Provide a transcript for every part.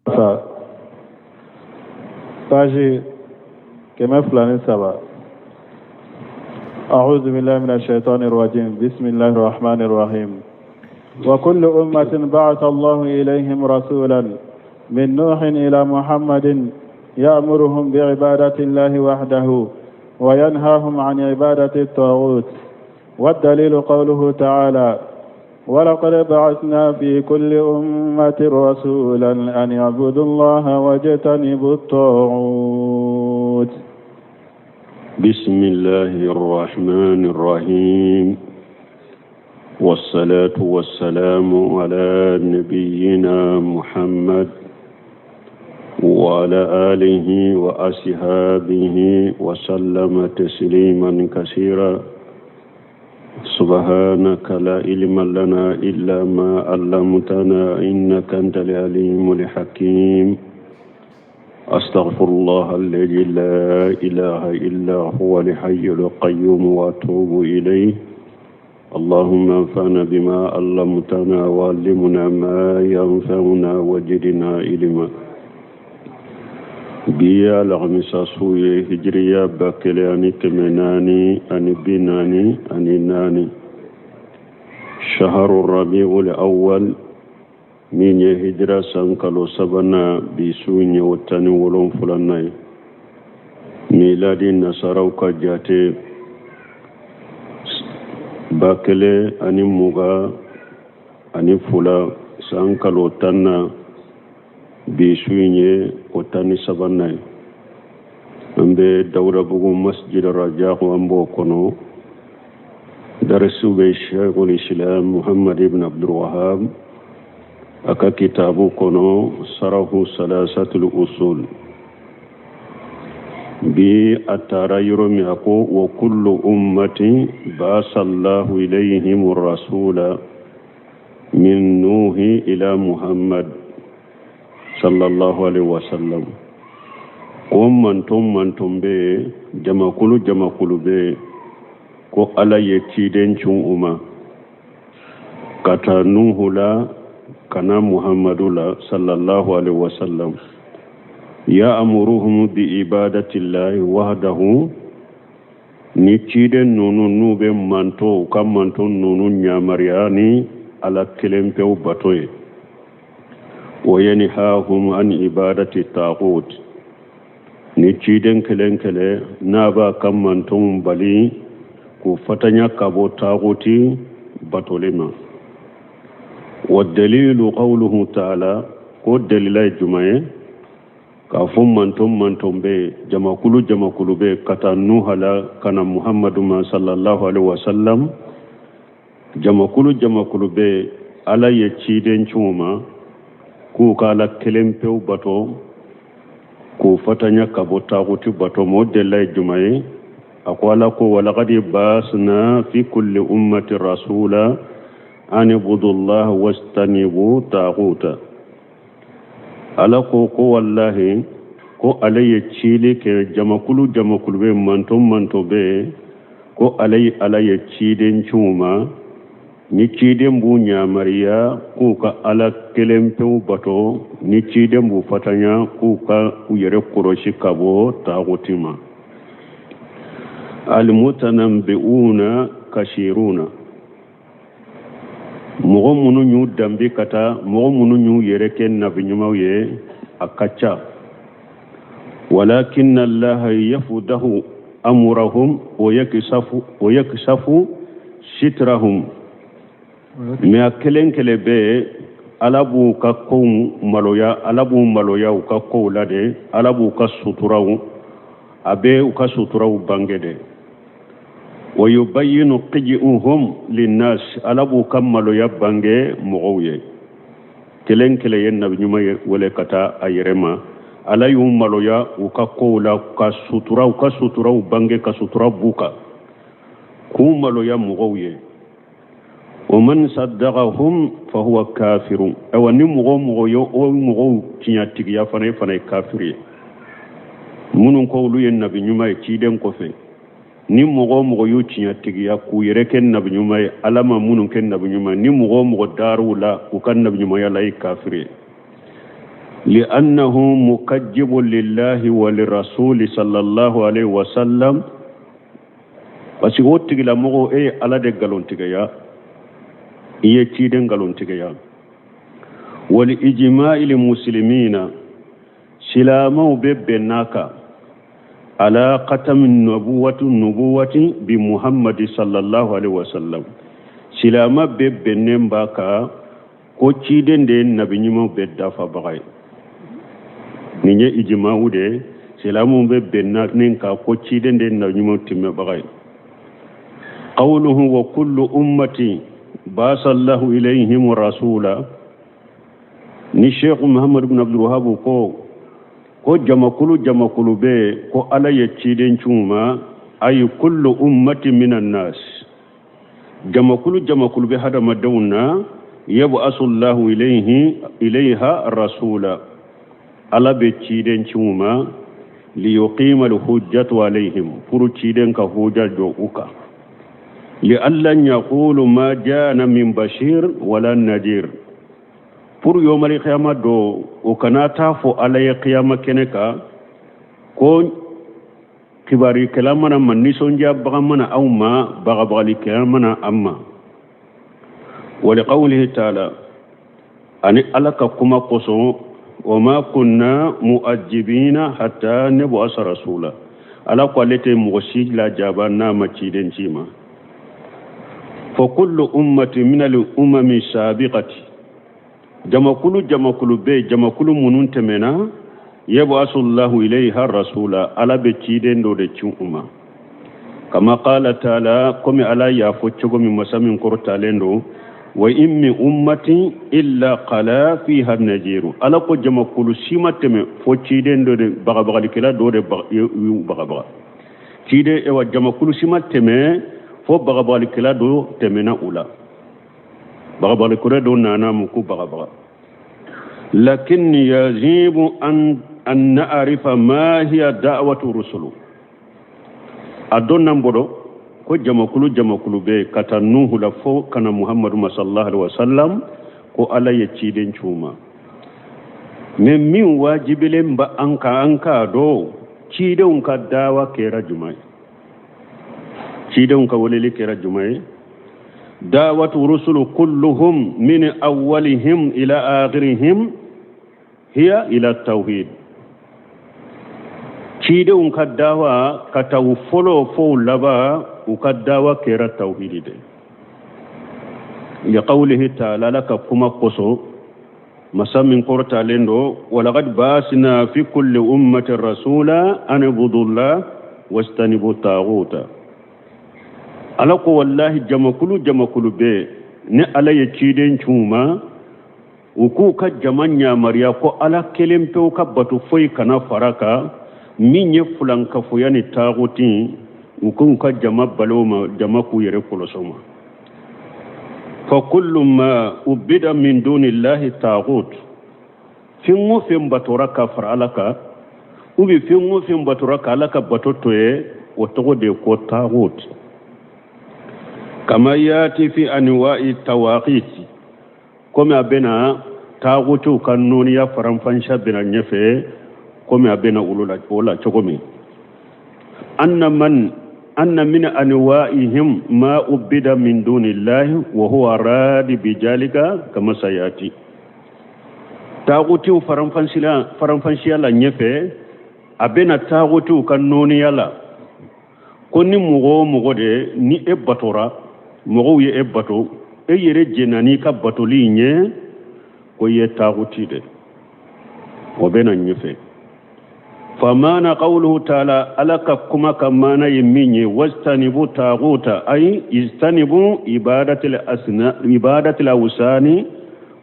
Sa page 203. أعوذ بالله من الشيطان الرجيم، بسم الله الرحمن الرحيم. وكل أمة بعث الله إليهم رسولا من نوح إلى محمد يأمرهم بعبادة الله وحده وينهاهم عن عبادة الطاغوت. والدليل قوله تعالى: ولقد بعثنا في كل أمة رسولا أن يعبدوا الله واجتنبوا الطاغوت. بسم الله الرحمن الرحيم، والصلاة والسلام على نبينا محمد وعلى آله وأصحابه وسلم تسليما كثيرا. سبحانك لا علم لنا إلا ما علمتنا إنك أنت العليم الحكيم. أستغفر الله الذي لا إله إلا هو الحي القيوم وأتوب إليه. اللهم انفعنا بما علمتنا وعلمنا ما ينفعنا وزدنا علما. Bi ye alamisa su ye, hijiriya 1444, shaharu rabiul awwal, min ye hijira san kalo sabanan, bi su ye o 17nan ye. Miladi nasaraw ka jate, 2022 san kalo 10nan, bi su in ye o 13nan ye. An bɛ Dawudabugu Masjid Rajahu, an b'o kɔnɔ. Darisiw bɛ Sheikhul Islam Muhammad ibn Abdul Wahab a ka kitabu kɔnɔ, Sarahu Salasatul Usul. Bi a taara yɔrɔ min, a ko: wa kullu ummati ba'asallahu ilayhim rasula min Nuhi ila Muhammad sallallahu alaihi wasallam. Ko manton manton bɛ yen, jamakulu jamakulu bɛ yen, ko Ala ye ciden cun u ma ka taa Nuhu la ka na Muhammadu la sallallahu alaihi wasallam. Ya'muruhum bi ibadatillahi wahdahu. Ni ciden ninnu n'u bɛ manto u ka manto ninnu yamaruya ni Ala kelen pewu bato ye. Wa yanhahum an ibadati taghut. Ni ciden kelen kelen n'a b'a ka mantonw bali k'u fatanya ka bɔ taguti batoli ma. Wa dalilu qawluhu ta'ala. Ko dalila ye jumɛn ye? K'a fɔ manton manton bɛ yen, jamakulu jamakulu bɛ yen, ka taa Nuha la ka na Muhammadu ma sallallahu alaihi wasallam, jamakulu jamakulu bɛ yen, Ala ye ciden ci u ma k'u ka Ala kelen pewu bato, k'u fatanya ka bɔ taguti bato ma. O delila ye jumɛn ye? A ko Ala ko: walakadi basna fi kulli ummati rasula an ibudullah wastanibu taguta. Ala ko ko walahi, ko ale ye cili kɛ jamakulu jamakulu bɛ, manton manton bɛ, ko ale ye Ala ye ciden ci u ma, ni ciden b'u yamariya k'u ka Ala kelen pewu bato, ni ciden b'u fatanya k'u ka u yɛrɛ kɔlɔsi ka bɔ taguti ma. Alimutanabbi'una kasiruna, mɔgɔ minnu y'u danbe ka taa, mɔgɔ minnu y'u yɛrɛ kɛ nabi ɲumanw ye, a ka ca. Walakinna allaha yafudahu amurahum wa yaksafu sitrahum. Mais a kelen kelen bɛɛ, Ala b'u ka kow maloya, Ala b'u maloya u ka kow la de. Ala b'u ka suturaw, a bɛ u ka suturaw bange de. Wa yubayyinu qijuhum linnas. Ala b'u ka maloya bange mɔgɔw ye. Kelen kelen ye nabi ɲuman ye wele ka taa a yɛrɛ ma, Ala y'u maloya u ka kow la, ka sutura, u ka suturaw bange, ka sutura b'u kan, k'u maloya mɔgɔw ye. Wa man saddaqahum fa huwa kafirun. Ayiwa, ni mɔgɔ o mɔgɔ ye o mɔgɔw tiɲɛtigiya fana, e fana ye kafiri ye. Minnu ko olu ye nabi ɲuman ye ciden kɔfɛ, ni mɔgɔ o mɔgɔ y'u tiɲɛtigiya k'u yɛrɛ kɛ nabi ɲuman ye, Ala ma minnu kɛ nabi ɲuman ye, ni mɔgɔ o mɔgɔ dar'u la u ka nabi ɲumanya la, e kafiri ye. Li'annahu mukajjibu lillahi wa lirasuli sallallahu alaihi wasallam, parce que o tigilamɔgɔ e ye Ala de nkalontigiya, i ye ciden nkalontigiya. Wal ijma'il muslimina, silamɛw bɛ bɛn n'a kan ala khatami nubuwati bi Muhammadi sallallahu alaihi wasallam, silamɛ bɛɛ bɛnnen b'a kan ko ciden de ye nabi ɲumanw bɛɛ dafabaga ye. Nin ye ijima'u de ye, silamɛw bɛ bɛnna nin kan ko ciden de ye nabi ɲumanw timmɛbaga ye. Qawluhu wa kullu ummati ba'asallahu ilayhim rasula, ni Sheikh Muhammad ibn Abdul Wahhab ko jamakulu bɛ yen ko Ala ye ciden ci u ma, ayi kullu ummati minan nas, jamakulu bɛ hadamadenw na, yab'asullahu ilayha rasula, Ala bɛ ciden ci u ma, liyuqima alhujjatu alayhim, pour ciden ka huja jɔ u kan, li alla yaqulu ma jana min bashir wala nadir, pour yomali qiyama do o kana taa fɔ Ala ye qiyama kɛnɛ kan ko kibarikɛla mana ma, nisɔndiyabaga mana aw ma, bagabagalikɛla mana an ma. Wa liqawlihi taala, ani Ala ka kuma kosɔn, wa ma kunna mu'ajjibina hatta nab'asa rasula, Ala ko ale tɛ mɔgɔ si lajaba n'a ma ciden ci ma. Fa kullu ummati min al-umami sabiqati, jamakulu bɛ jamakulu minnu tɛmɛna, yab'asullahu ilayha rasula, Ala bɛ ciden dɔ de ci u ma. Kama qala taala, komi Ala y'a fɔ cogo min masa min kɔrɔtalen don, wa in min ummati illa qala fiha najiru, Ala ko jamakulu si ma tɛmɛ fo ciden dɔ de bagabagalikɛla dɔ de y'u bagabaga. Ciden ewa jamakulu si ma tɛmɛ fo bagabagalikɛla dɔ tɛmɛna u la, bagabagalikɛla dɔ nana mu k'u bagabaga. Lakin yajibu an na'rifa ma hiya da'watu rusulu, a dɔn n'an bolo ko jamakulu bɛ ka taa Nuhu la fo ka na Muhammadu ma sallallahu alaihi wasallam, ko Ala ye ciden ci u ma. Mais min wajibilen ba an kan, an k'a dɔn cidenw ka dawa kɛra jumɛn ye, cidenw ka weleli kɛra jumɛn ye. Da'watu rusulu kulluhum min awwalihim ila akhirihim hiya ila tawhid, cidenw ka dawa ka taa u fɔlɔ fo u laban, u ka dawa kɛra tawhidi de. Liqawlihi taala, Ala ka kuma kosɔn masa min kɔrɔtalen don, walaqad ba'asna fi kulli ummatin rasula an ibudullah wajtanibu taghuta, Ala ko wallahi jamakulu bɛ ni Ala ye ciden ci u ma, u k'u ka jama ɲamariya ko Ala kelen pewu ka bato foyi kana fara kan, min ye fulankafoya ni taaguti, u k'u ka jama balo ma, jama k'u yɛrɛ kɔlɔsɔ ma. Fa kullu ma ubida min dunillahi taagut, fɛn o fɛn batora ka fara Ala kan, ou bien fɛn o fɛn batora ka Ala ka bato to ye, o tɔgɔ de ye ko taagut. Kama yati fi anwa'i tawaqit, komi a bɛna taagutiw ka nɔniya faranfansiya bɛna ɲɛfɛ, komi a bɛna olu la o la cogo min. Anna man anna min anwa'ihim ma ubida min dunillahi wa huwa radi bijalika kama sayati, taagutiw faranfansiya la ɲɛfɛ, a bɛna taagutiw ka nɔniya la ko ni mɔgɔ o mɔgɔ de ni e batora, mɔgɔw ye e bato, e yɛrɛ jɛnna n'i ka batoli in ye, ko i ye taaguti de, o bɛna ɲɛfɛ. Famana qawluhu taala, Ala ka kuma ka maana ye min ye, wajtanibu taaguta, ay ijtanibu ibadatil awsani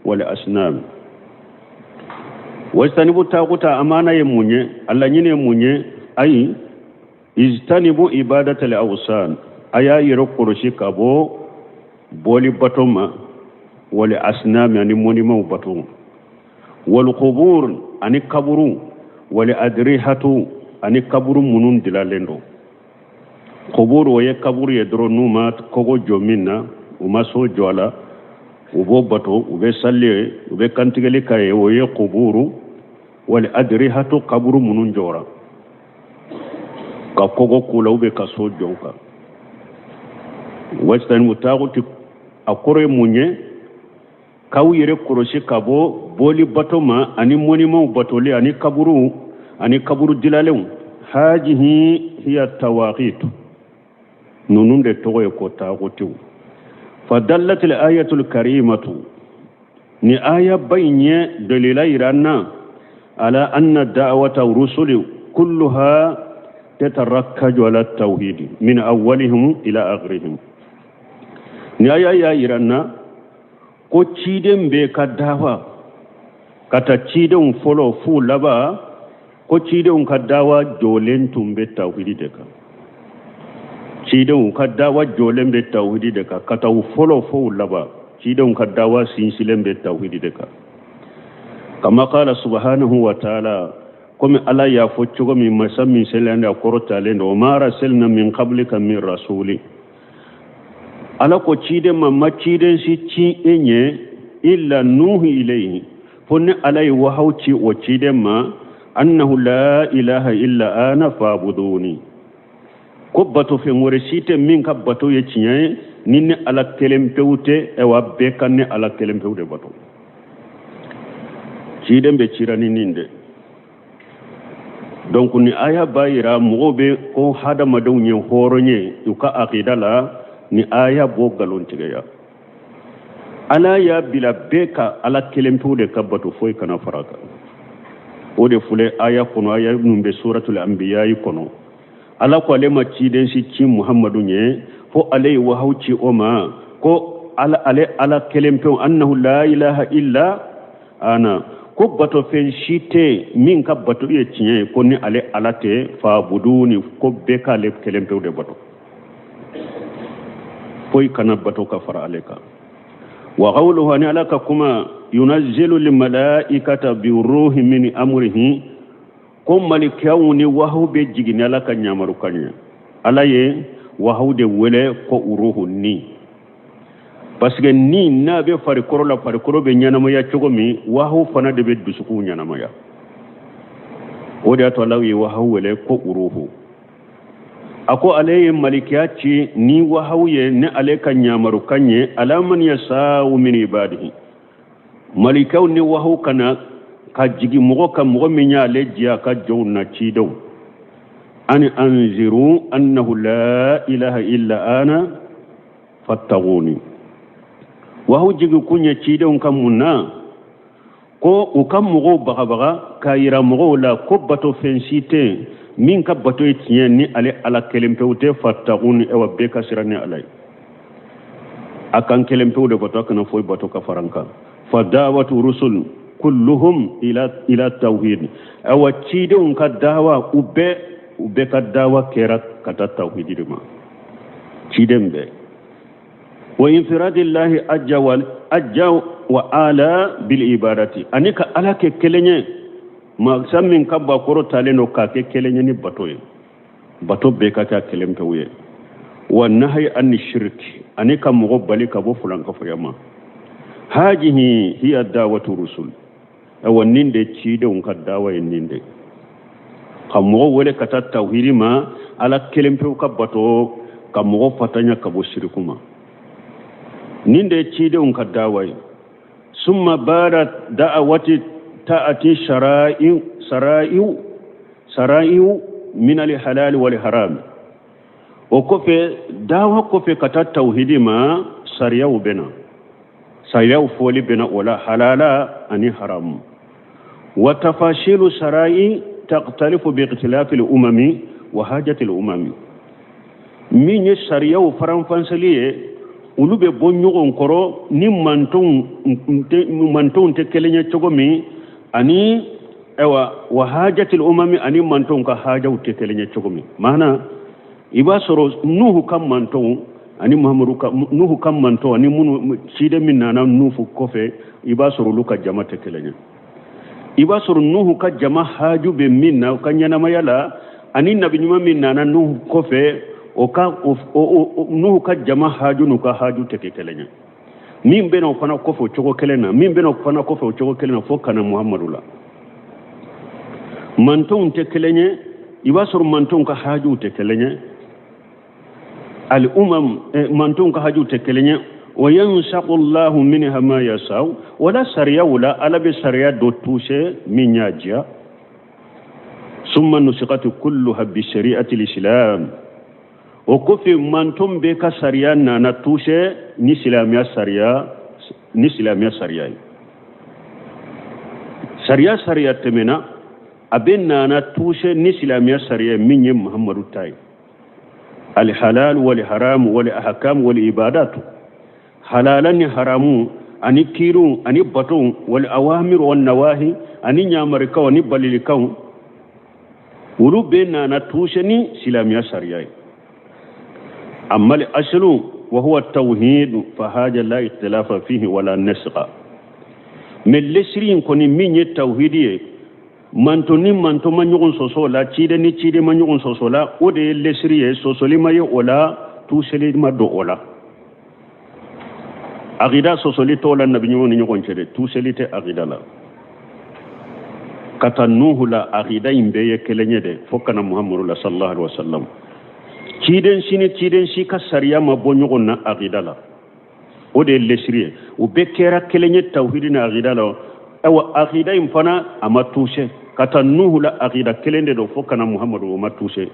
wal asnam. Wajtanibu taaguta a maana ye mun ye, a laɲini ye mun ye, ayi ijtanibu ibadatil awsan, a y'a yɛrɛ kɔlɔsi ka bɔ bɔli bato ma, wal asnam ani mɔnimaw bato, wal qubur ani kaburu, wal adrihatu ani kaburu minnu dilalen don. Qubur o ye kaburu ye dɔrɔn, n'u ma kogo jɔ min na, u ma so jɔ a la, u b'o bato, u bɛ sali ye, u bɛ kantigɛli k'a ye, o ye quburu. Wal adrihatu, kaburu minnu jɔra ka kogo k'u la ou bien ka so jɔ u kan. Wajtanibu taaguti, a kɔrɔ ye mun ye? K'aw yɛrɛ kɔlɔsi ka bɔ boli bato ma ani mɔnimanw batoli ani kaburuw ani kaburu dilalenw. Hajihi hiya tawaqitu, ninnu de tɔgɔ ye ko taagutiw. Fadallatil ayatul karimatu, ni aya ba in ye dalila yira an na, ala anna da'wata rusuli kulluha tatarakkaju ala tawhidi min awwalihim ila akhirihim. Ni aya y'a yira an na ko ciden bɛɛ ka dawa, ka ta cidenw fɔlɔ f'u laban, ko cidenw ka dawa jɔlen tun bɛ tawhidi de kan. Cidenw ka dawa jɔlen bɛ tawhidi de kan, ka ta u fɔlɔ fo u laban, cidenw ka dawa sinsinlen bɛ tawhidi de kan. Kama qala subhanahu wa ta'ala, komi Ala y'a fɔ cogo min, masa min selen don, a kɔrɔtalen don, wa ma arsalna min qablika min rasuli, Ala ko ciden ma, ma ciden si ci e ɲɛ, illa nuhi ilayhi, fo ni Ala ye wahaw ci o ciden ma, annahu la ilaha illa ana fa'buduni, ko batofɛn wɛrɛ si tɛ min ka bato ye tiɲɛ ye ni ne Ala kelen pewu tɛ, ayiwa bɛɛ ka ne Ala kelen pewu de bato. Ciden bɛɛ cira ni nin de. Donc ni aya b'a yira mɔgɔw bɛ ko hadamadenw ye hɔrɔn ye u ka akida la, ni aya b'o nkalontigiya. Ala y'a bila bɛɛ ka Ala kelen pewu de ka bato, foyi kana fara a kan. O de filɛ aya kɔnɔ, aya minnu bɛ suratul anbiya kɔnɔ. Ala ko ale ma ciden si ci Muhammadu ɲɛ fo ale ye wahaw ci o ma ko ala, ale Ala kelen pewu, annahu la ilaha illa ana, ko batofɛn si tɛ min ka bato ye tiɲɛ ye ko ni ale Ala tɛ, fabuduni, ko bɛɛ k'ale kelen pewu de bato, foyi kana bato ka fara ale kan. Wa qawluhu, ani Ala ka kuma, yunazzilu lmalaikata biruhi min amrihi, ko malikaw ni wahaw bɛ jigin ni Ala ka ɲamarukan ye. Ala ye wahaw de wele ko uruhu ni, parce que ni n'a bɛ farikolo la, farikolo bɛ ɲɛnamaya cogo min, wahaw fana de bɛ dusukun ɲɛnamaya. O de y'a to Ala ye wahaw wele ko uruhu. A ko ale ye malikiya ci ni wahaw ye ni ale ka ɲamarukan ye, ala man yasau min ibadihi, malikaw ni wahaw kana ka jigin mɔgɔ kan, mɔgɔ min y'ale diya ka jɔnw na, cidenw, ani anziru annahu la ilaha illa ana fattaguni. Wahaw jigin kun ye cidenw ka mun na? Ko u ka mɔgɔw bagabaga k'a yira mɔgɔw la ko bato fɛn si tɛ yen min ka bato ye tiɲɛ ni ale Ala kelen pewu tɛ, fattaguni, awa bɛɛ ka siran ni Ala ye, a kan kelen pewu de bato, a kana foyi bato ka fara n kan. Fa dawatu rusul kulluhum ila tawhid, awa cidenw ka dawa, u bɛɛ ka dawa kɛra ka taa tawhidi de ma, ciden bɛɛ. Wa infiradillahi ajja wa ajja wa ala bil ibadati, ani ka Ala kɛ kelen ye, masa min ka ba kɔrɔtalen don, k'a kɛ kelen ye ni bato ye, bato bɛɛ ka kɛ kelen pewu ye. Wa nahyi ani shirki, ani ka mɔgɔ bali ka bɔ fulankafoya ma. Hajihi hiya dawatu rusul, awa nin de cidenw ka dawa ye, nin de ka mɔgɔ wele ka taa tawhidi ma, Ala kelen pewu ka bato, ka mɔgɔ fatanya ka bɔ siriku ma, nin de cidenw ka dawa ye. Summa bada da'awati ta'ati shara'i sara'iu sara'iu min al-halal wal haram. O kɔfɛ, dawa kɔfɛ ka taa tawhidi ma, sariyaw bɛna, sariyaw fɔli bɛna o la, halala ani haramu. Wa tafashilu shara'i taqtalifu bi ikhtilafi al-umami wa hajati al-umami, min ye sariyaw faranfansali ye, olu bɛ bɔ ɲɔgɔn kɔrɔ ni mantonw tɛ kelen ye cogo min, ani ayiwa wa hajatil umami, ani mantonw ka hajaw tɛ kelen ye cogo min. Maana i b'a sɔrɔ Nuhu ka mantonw ani Muhamadu ka, Nuhu ka mantonw ani minnu ciden min nana Nuhu kɔfɛ, i b'a sɔrɔ olu ka jama tɛ kelen ye. I b'a sɔrɔ Nuhu ka jama haju bɛ min na u ka ɲɛnamaya la, ani nabi ɲuman min nana Nuhu kɔfɛ, o ka Nuhu ka jama haju n'u ka haju tɛ kɛ kelen ye. Min bɛna o fana kɔfɛ o cogo kelen na, min bɛna o fana kɔfɛ o cogo kelen na, fo ka na Muhamadu la. Mantonw tɛ kelen ye, i b'a sɔrɔ mantonw ka hajuw tɛ kelen ye. Al umam, mantonw ka hajuw tɛ kelen ye. Wa yansaku llahu minha ma yasau, wala sariyaw la Ala bɛ sariya dɔ tuse min y'a diya. Summa nusikati kulluha bi shari'ati l'islam, o kɔfɛ manton bɛɛ ka sariya nana tuse ni silamɛya sariya, ni silamɛya sariya ye. Sariya sariya tɛmɛna, a bɛɛ nana tuse ni silamɛya sariya min ye Muhammadu ta ye. Alhalal walharam walahkam walibadatu, halala ni haramu ani kiiriw ani batow, wal awamir wan nawahi, ani ɲamarikaw ani balilikanw, olu bɛɛ nana tuse ni silamɛya sariya ye. Amma al aslu wa huwa tawhid fa haja la ikhtilafa fihi wala nasqa. Mais lesiri in kɔni min ye tawhidi ye, manto ni manto ma ɲɔgɔn sɔsɔ la, ciden ni ciden ma ɲɔgɔn sɔsɔ la, o de ye lesiri ye. Sɔsɔli ma ye o la, tuseli ma don o la. Akida sɔsɔli t'o la nabi ɲumanw ni ɲɔgɔn cɛ dɛ, tuseli tɛ akida la. Ka taa Nuhu la, akida in bɛɛ ye kelen ye dɛ, fo ka na Muhammadu la sallallahu alaihi wasallam. Ciden si ni ciden si ka sariya ma bɔ ɲɔgɔn na akida la, o de ye lesiri ye. U bɛɛ kɛra kelen ye tawhidi ni akida la. Ayiwa, akida in fana a ma tuse. Ka taa Nuhu la, akida kelen de don, fo ka na Muhammadu, o ma tuse.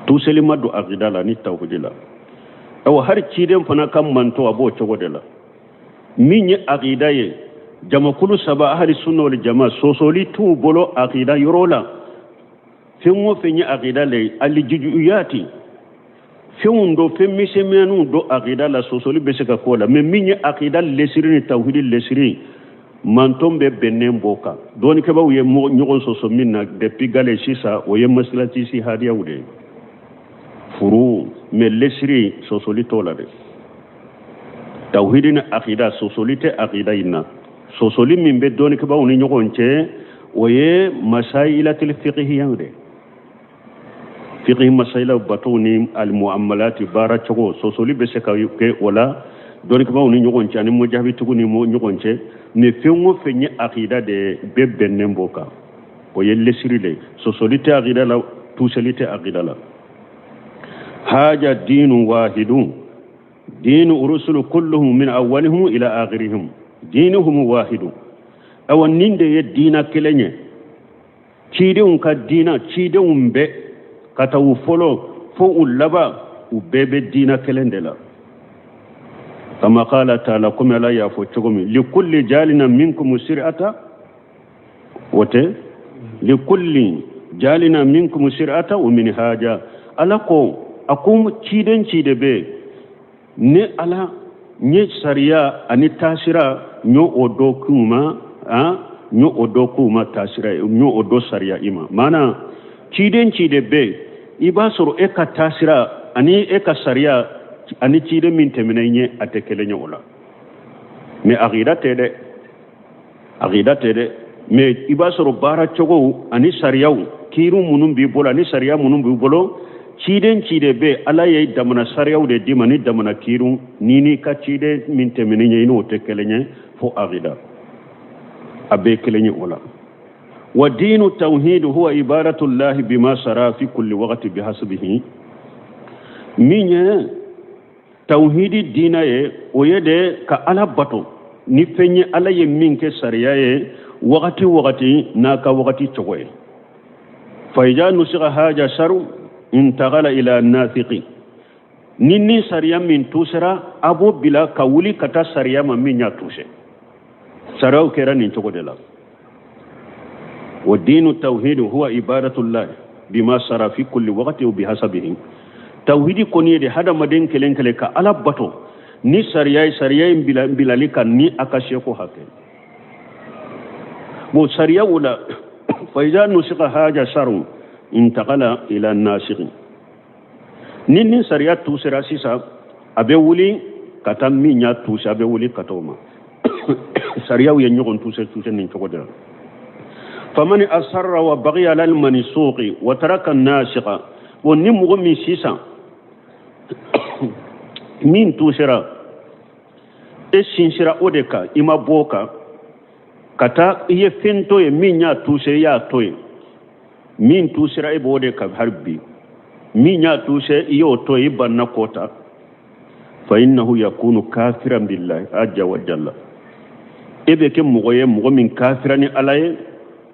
Tuseli ma don akida la ni tawhidi la. Ayiwa, hali ciden fana ka manto a b'o cogo de la. Min ye akida ye, jamakulu saba, ahali sunna wal jama, sɔsɔli t'u bolo akida yɔrɔ la. Fɛn o fɛn ye akida le ye, alijujuyati fɛnw don, fɛn misɛnmaninw don akida la, sɔsɔli bɛ se ka k'o la. Mais min ye akida lesiri ni tawhidi lesiri, manton bɛɛ bɛnnen b'o kan. Dɔnnikɛbaaw ye ɲɔgɔn sɔsɔ min na depuis gale sisan, o ye masalatisi hadiyaw de ye, furu. Mais lesiri sɔsɔli t'o la dɛ. Tawhidi ni akida, sɔsɔli tɛ akida in na. Sɔsɔli min bɛ dɔnnikɛbaaw ni ɲɔgɔn cɛ, o ye masailatil fiqhiya de, fiqhi masaila, batow ni almuamalati baara cogo. Sɔsɔli bɛ se ka kɛ o la dɔnnikɛbaaw ni ɲɔgɔn cɛ ani mujahiditigiw ni ɲɔgɔn cɛ. Mais fɛn o fɛn ye akida de, bɛɛ bɛnnen b'o kan, o ye lesiri de ye. Sɔsɔli tɛ akida la, tuseli tɛ akida la. Haja diinu wahidun, diinu rusulu kulluhum min awwalihim ila akhirihim diinuhum wahidun. Awa, nin de ye diina kelen ye, cidenw ka diina. Cidenw bɛɛ ka taa u fɔlɔ fo u laban, u bɛɛ bɛ diina kelen de la. Kama qala taala, komi Ala y'a fɔ cogo min, likulli jalina minkum sir'ata, o tɛ likulli jalina minkum sir'ata wa minhaja. Ala ko, a ko ciden ciden bɛ ne Ala n ye sariya ani taasira n y'o o dɔ k'u ma, n y'o o dɔ k'u ma taasira ye, n y'o o dɔ sariya i ma. Maana ciden ciden bɛ, i b'a sɔrɔ e ka taasira ani e ka sariya ani ciden min tɛmɛna i ɲɛ, a tɛ kelen ye o la. Mais akida tɛ dɛ, akida tɛ dɛ. Mais i b'a sɔrɔ baara cogow ani sariyaw, kiiriw minnu b'i bolo ani sariya minnu b'i bolo, ciden ciden bɛ, Ala ye damana sariyaw de d'i ma ni damana kiiriw. Ni n'i ka ciden min tɛmɛn'i ɲɛ, i n'o tɛ kelen ye fo akida, a bɛɛ kelen ye o la. Wa diinu tawhid huwa ibadatullahi bima sara fi kulli waqti bihasbihi. Min ye tawhidi diina ye, o ye de ka Ala bato ni fɛn ye Ala ye min kɛ sariya ye wagati wagati n'a ka wagati cogo ye. Fa ija nusiga haja sharu intagala ila nasiqi. Ni sariya min tusera, a b'o bila ka wuli ka taa sariya ma min y'a tuse. Sariyaw kɛra nin cogo de la. Wa diinu tawhid huwa ibadatullahi bima sara fi kulli waqti wa bihasabihi. Tawhidi kɔni ye de hadamaden kelen kelen ka Ala bato ni sariya ye, sariya in bilali kan ni a ka seko hakɛ. Bon, sariya o la, fa iza nusiga haja sharu intaqala ila nasiqi. Ni sariya tusera sisan, a bɛ wuli ka taa min y'a tuse, a bɛ wuli ka taa o ma. Sariyaw ye ɲɔgɔn tuse tuse nin cogo de la. Famani asarra wa bagiya alal mansuqi wa taraka nasiqa. Bon, ni mɔgɔ min sisan min tusera, e sinsira o de kan, i ma bɔ o kan. Ka taa i ye fɛn to yen min y'a tuse i y'a to yen, min tusera i b'o de kan hali bi, min y'a tuse i y'o to yen, i banna k'o ta. Fa innahu yakunu kafiran billahi azza wa jalla, e bɛ kɛ mɔgɔ ye mɔgɔ min kafira ni Ala ye,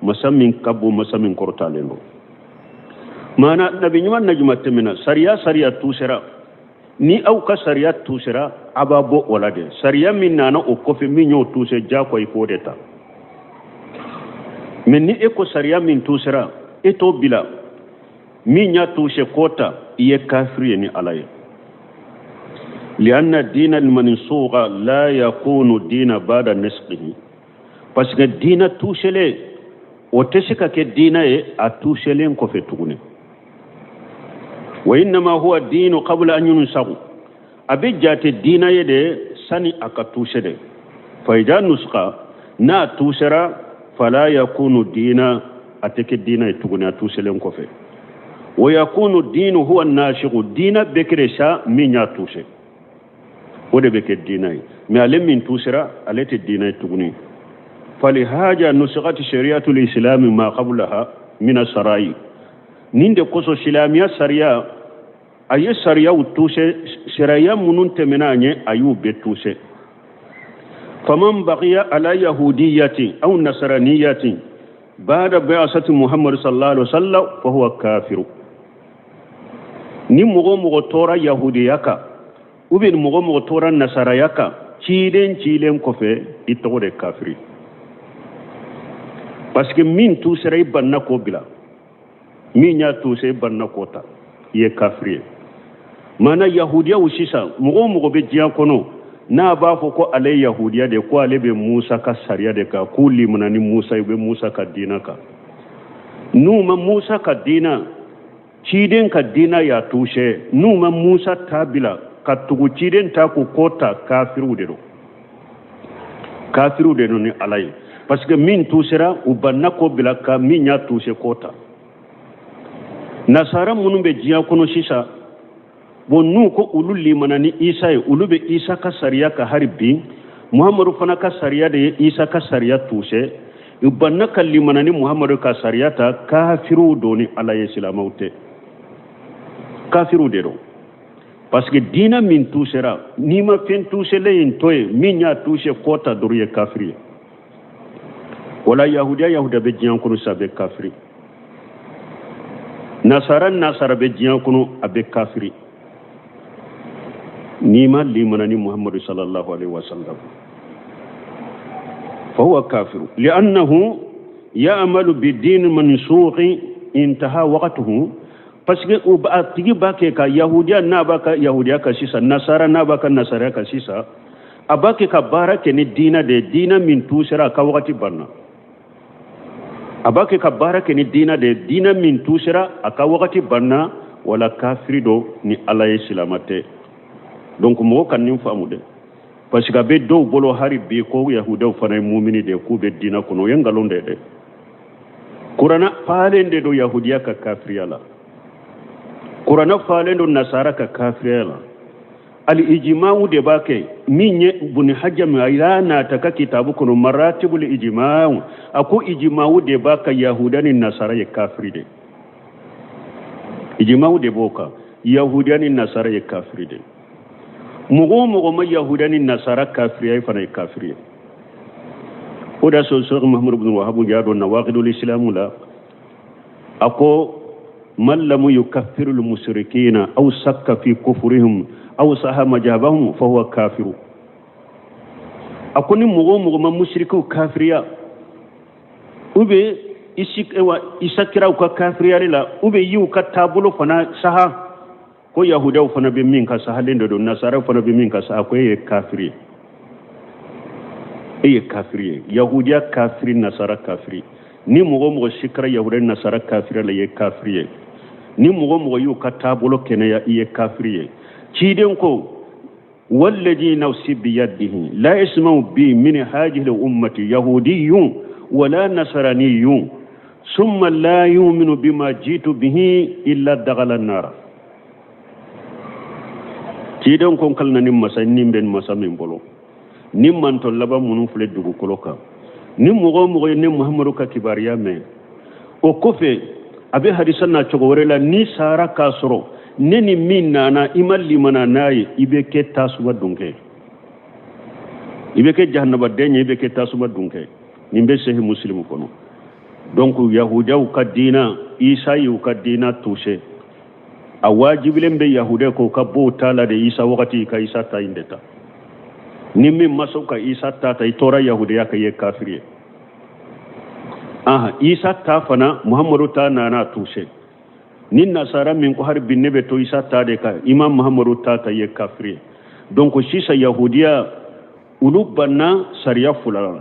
masa min ka bon, masa min kɔrɔtalen don. Maana nabi ɲuman najuma tɛmɛna, sariya sariya tusera, ni aw ka sariya tusera, a b'a bɔ o la de. Sariya min nana o kɔfɛ min y'o tuse, diyagoya i k'o de ta. Mɛ ni e ko sariya min tusera e t'o bila, min y'a tuse k'o ta, i ye kafiri ye ni Ala ye. Lianna dina almansuga la yakunu dina bada nasqihi, parce que diina tuselen o tɛ se ka kɛ diina ye a tuselen kɔfɛ tuguni. Wa innama huwa diinu qabla an yunsagu, a bɛ jate diina ye de sani a ka tuse de. Fa ida nuska, n'a tusera, fala yakunu diina, a tɛ kɛ diina ye tuguni a tuselen kɔfɛ. Wa yakunu diinu huwa nasigu, diina bɛ kɛ de sa min y'a tuse, o de bɛ kɛ diina ye. Mɛ ale min tusera, ale tɛ diina ye tuguni. Falihaja nusigati shari'atul islami ma qablaha mina sarayi, nin de kosɔn silamɛya sariya a ye sariyaw tuse, sariya minnu tɛmɛna a ɲɛ a y'u bɛɛ tuse. Faman baqiya ala yahudiyati aw nasraniyati bada bi'asati muhammad sallallahu alaihi wasallam fa huwa kafiru. Ni mɔgɔ o mɔgɔ tora yahudiya kan ou bien mɔgɔ o mɔgɔ tora nasaraya kan ciden cilen kɔfɛ, i tɔgɔ de kafiri, parce que min tusera i banna k'o bila, min y'a tuse i banna k'o ta, i ye kafiri ye. Maana yahudiyaw sisan, mɔgɔ o mɔgɔ bɛ diɲɛ kɔnɔ n'a b'a fɔ ko ale ye yahudiya de, ko ale bɛ Musa ka sariya de kan, k'u limana ni Musa ye, u bɛ Musa ka diina kan, n'u ma Musa ka diina, ciden ka diina y'a tuse, n'u ma Musa ta bila ka tugu ciden ta k'u k'o ta, kafiriw de don, kafiriw de don ni Ala ye, parce que min tusera u banna k'o bila ka min y'a tuse k'o ta. Nasara minnu bɛ diɲɛ kɔnɔ sisan, bon n'u ko olu limana ni Isa ye, olu bɛ Isa ka sariya kan hali bi, Muhamadu fana ka sariya de ye Isa ka sariya tuse, u banna ka limana ni Muhamadu ka sariya ta, kafiriw don ni Ala ye, silamɛw tɛ, kafiriw de don. Parce que diina min tusera, n'i ma fɛn tuselen in to yen, min y'a tuse k'o ta dɔrɔn, i ye kafiri ye. Wala yahudiya yahudiya bɛ diɲɛ kɔnɔ sisan, a bɛ kafiri. Nasara nasara bɛ diɲɛ kɔnɔ, a bɛ kafiri. N'i ma limana ni Muhammadu sallallahu alaihi wasallam, fa huwa kafiru li'annahu ya'malu bi din mansuqi intaha waqtuhu. Parce que o a tigi b'a kɛ ka yahudiya n'a b'a ka yahudiya kan sisan, nasara n'a b'a ka nasaraya kan sisan, a b'a kɛ ka baara kɛ ni diina de ye, diina min tusera a ka wagati banna. A b'a kɛ ka baara kɛ ni diina de ye, diina min tusera a ka wagati banna. Wala kafiri don ni Ala ye, silama tɛ. Donc mɔgɔ ka nin faamu dɛ, parce que a bɛ dɔw bolo hali bi ko yahudaw fana ye mumini de ye, k'u bɛ diina kɔnɔ. O ye nkalon de ye dɛ. Kuranna falen de don yahudiya ka kafiriya la, kuranna falen don nasara ka kafiriya la. Al ijimawu de b'a kɛ min ye buni hajami a y'a nata ka kitabu kɔnɔ maratibul ijimawu, a ko ijimawu de b'a ka yahudiya ni nasara ye kafiri de. Ijimawu de b'o kan, yahudiya ni nasara ye kafiri de. Mɔgɔ o mɔgɔ ma yahudiya ni nasara kafiriya, e fana ye kafiri ye. O de y'a sɔrɔ Sɛki Muhamadu bin Wahabu y'a dɔn nawakidul isilamu la, a ko man lam yukaffiru al-mushrikina aw sakka fi kufrihim aw saha majabahum fa huwa kafiru. A ko ni mɔgɔ o mɔgɔ ma musirikiw kafiriya, ou bien i sakira u ka kafiriyali la, ou bien y'u ka taabolo fana saha, ko yahudiyaw fana bɛ min ka sahalen de don, nasaraw fana bɛ min ka saha, ko e ye kafiri ye, e ye kafiri ye. Yahudiya kafiri, nasara kafiri. Ni mɔgɔ o mɔgɔ sikara yahudiya nasara kafiriya la, i ye kafiri ye. Ni mɔgɔ o mɔgɔ y'u ka taabolo kɛnɛya, i ye kafiri ye. Ciden ko walladhi nafsi biyadihi la yasma'u bi min hadhihi al-ummati yahudiyyun wala nasraniyyun summa la yu'minu bima jitu bihi illa dakhala an-nar. Ciden ko n kalina ni masa ni bɛ masa min bolo, ni mantɔn laban minnu filɛ dugukolo kan, Ni mɔgɔ o mɔgɔ ye ne Muhamadu ka kibaruya mɛn, o kɔfɛ a bɛ hadisa na cogo wɛrɛ la, n'i sara k'a sɔrɔ ne ni min nana i ma limana n'a ye, i bɛ kɛ tasuma dunkɛ, i bɛ kɛ jahanabaden ye, i bɛ kɛ tasuma dunkɛ. Nin bɛ sahih Muslim kɔnɔ. Donc yahudiyaw ka diina, Isa y'u ka diina tuse, a wajibilen bɛ yahudiya k'u ka bɔ u ta la de Isa wagati, i ka Isa ta in de ta. Ni min ma sɔn ka Isa ta ta, i tora yahudiya kan, i ye kafiri ye. Aha, Isa ta fana, Muhammadu ta nana tuse. Ni nasara min ko hari bi ne bɛ to Isa ta de kan, i ma Muhammadu ta ta, i ye kafiri ye. Donc sisan yahudiya olu banna sariya fila la.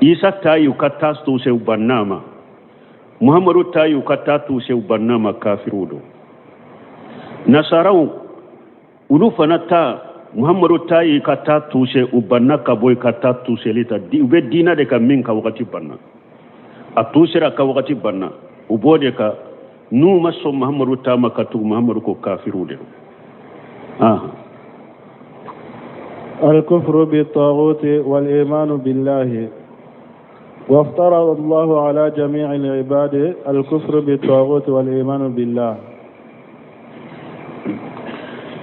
Isa ta y'u ka ta tuse, u banna a ma. Muhammadu ta y'u ka ta tuse, u banna a ma, kafiriw don. Nasaraw olu fana ta, Muhammadu ta y'i ka ta tuse, u banna ka bɔ i ka ta tuseli ta. U bɛ diina de kan min ka wagati banna, a tusera ka wagati banna, u b'o de kan. N'u ma sɔn Muhammadu ta ma ka tugu Muhammadu ko, kafiriw de don. الكفر بالطاغوت والإيمان بالله. وافترض الله على جميع العباد الكفر بالطاغوت والإيمان بالله.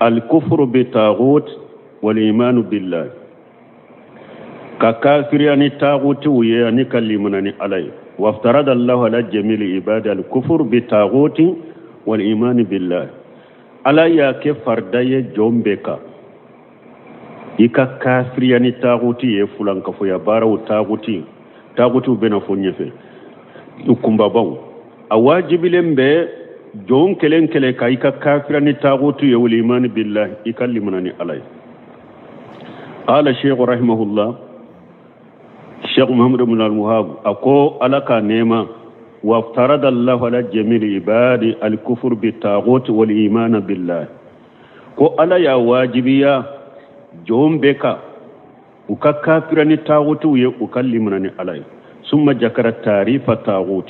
الكفر بالطاغوت والإيمان بالله، ka kafiriya ni tagutiw ye ani ka limana ni Ala ye. وافترض الله على جميع العباد الكفر بالطاغوت والإيمان بالله. Ala y'a kɛ farida ye jɔn bɛɛ kan, i ka kafiriya ni taguti ye, fulankafoya baaraw, taguti, tagutiw bɛna fɔ ɲɛfɛ kunbabaw. A wajibilen bɛ jɔn kelen kelen ka i ka kafiriya ni taguti ye, والإيمان بالله, i ka limana ni Ala ye. قال الشيخ رحمه الله, Sheikh Muhammad ibn al-Wahhab a ko, Ala ka nɛɛma, وافترض الله على جميع العباد الكفر بالطاغوت والإيمان بالله. Ko Ala y'a wajibiya jɔn bɛɛ kan u ka kafira ni tagutiw ye, u ka limana ni Ala ye. ثم ذكر تعريف الطاغوت.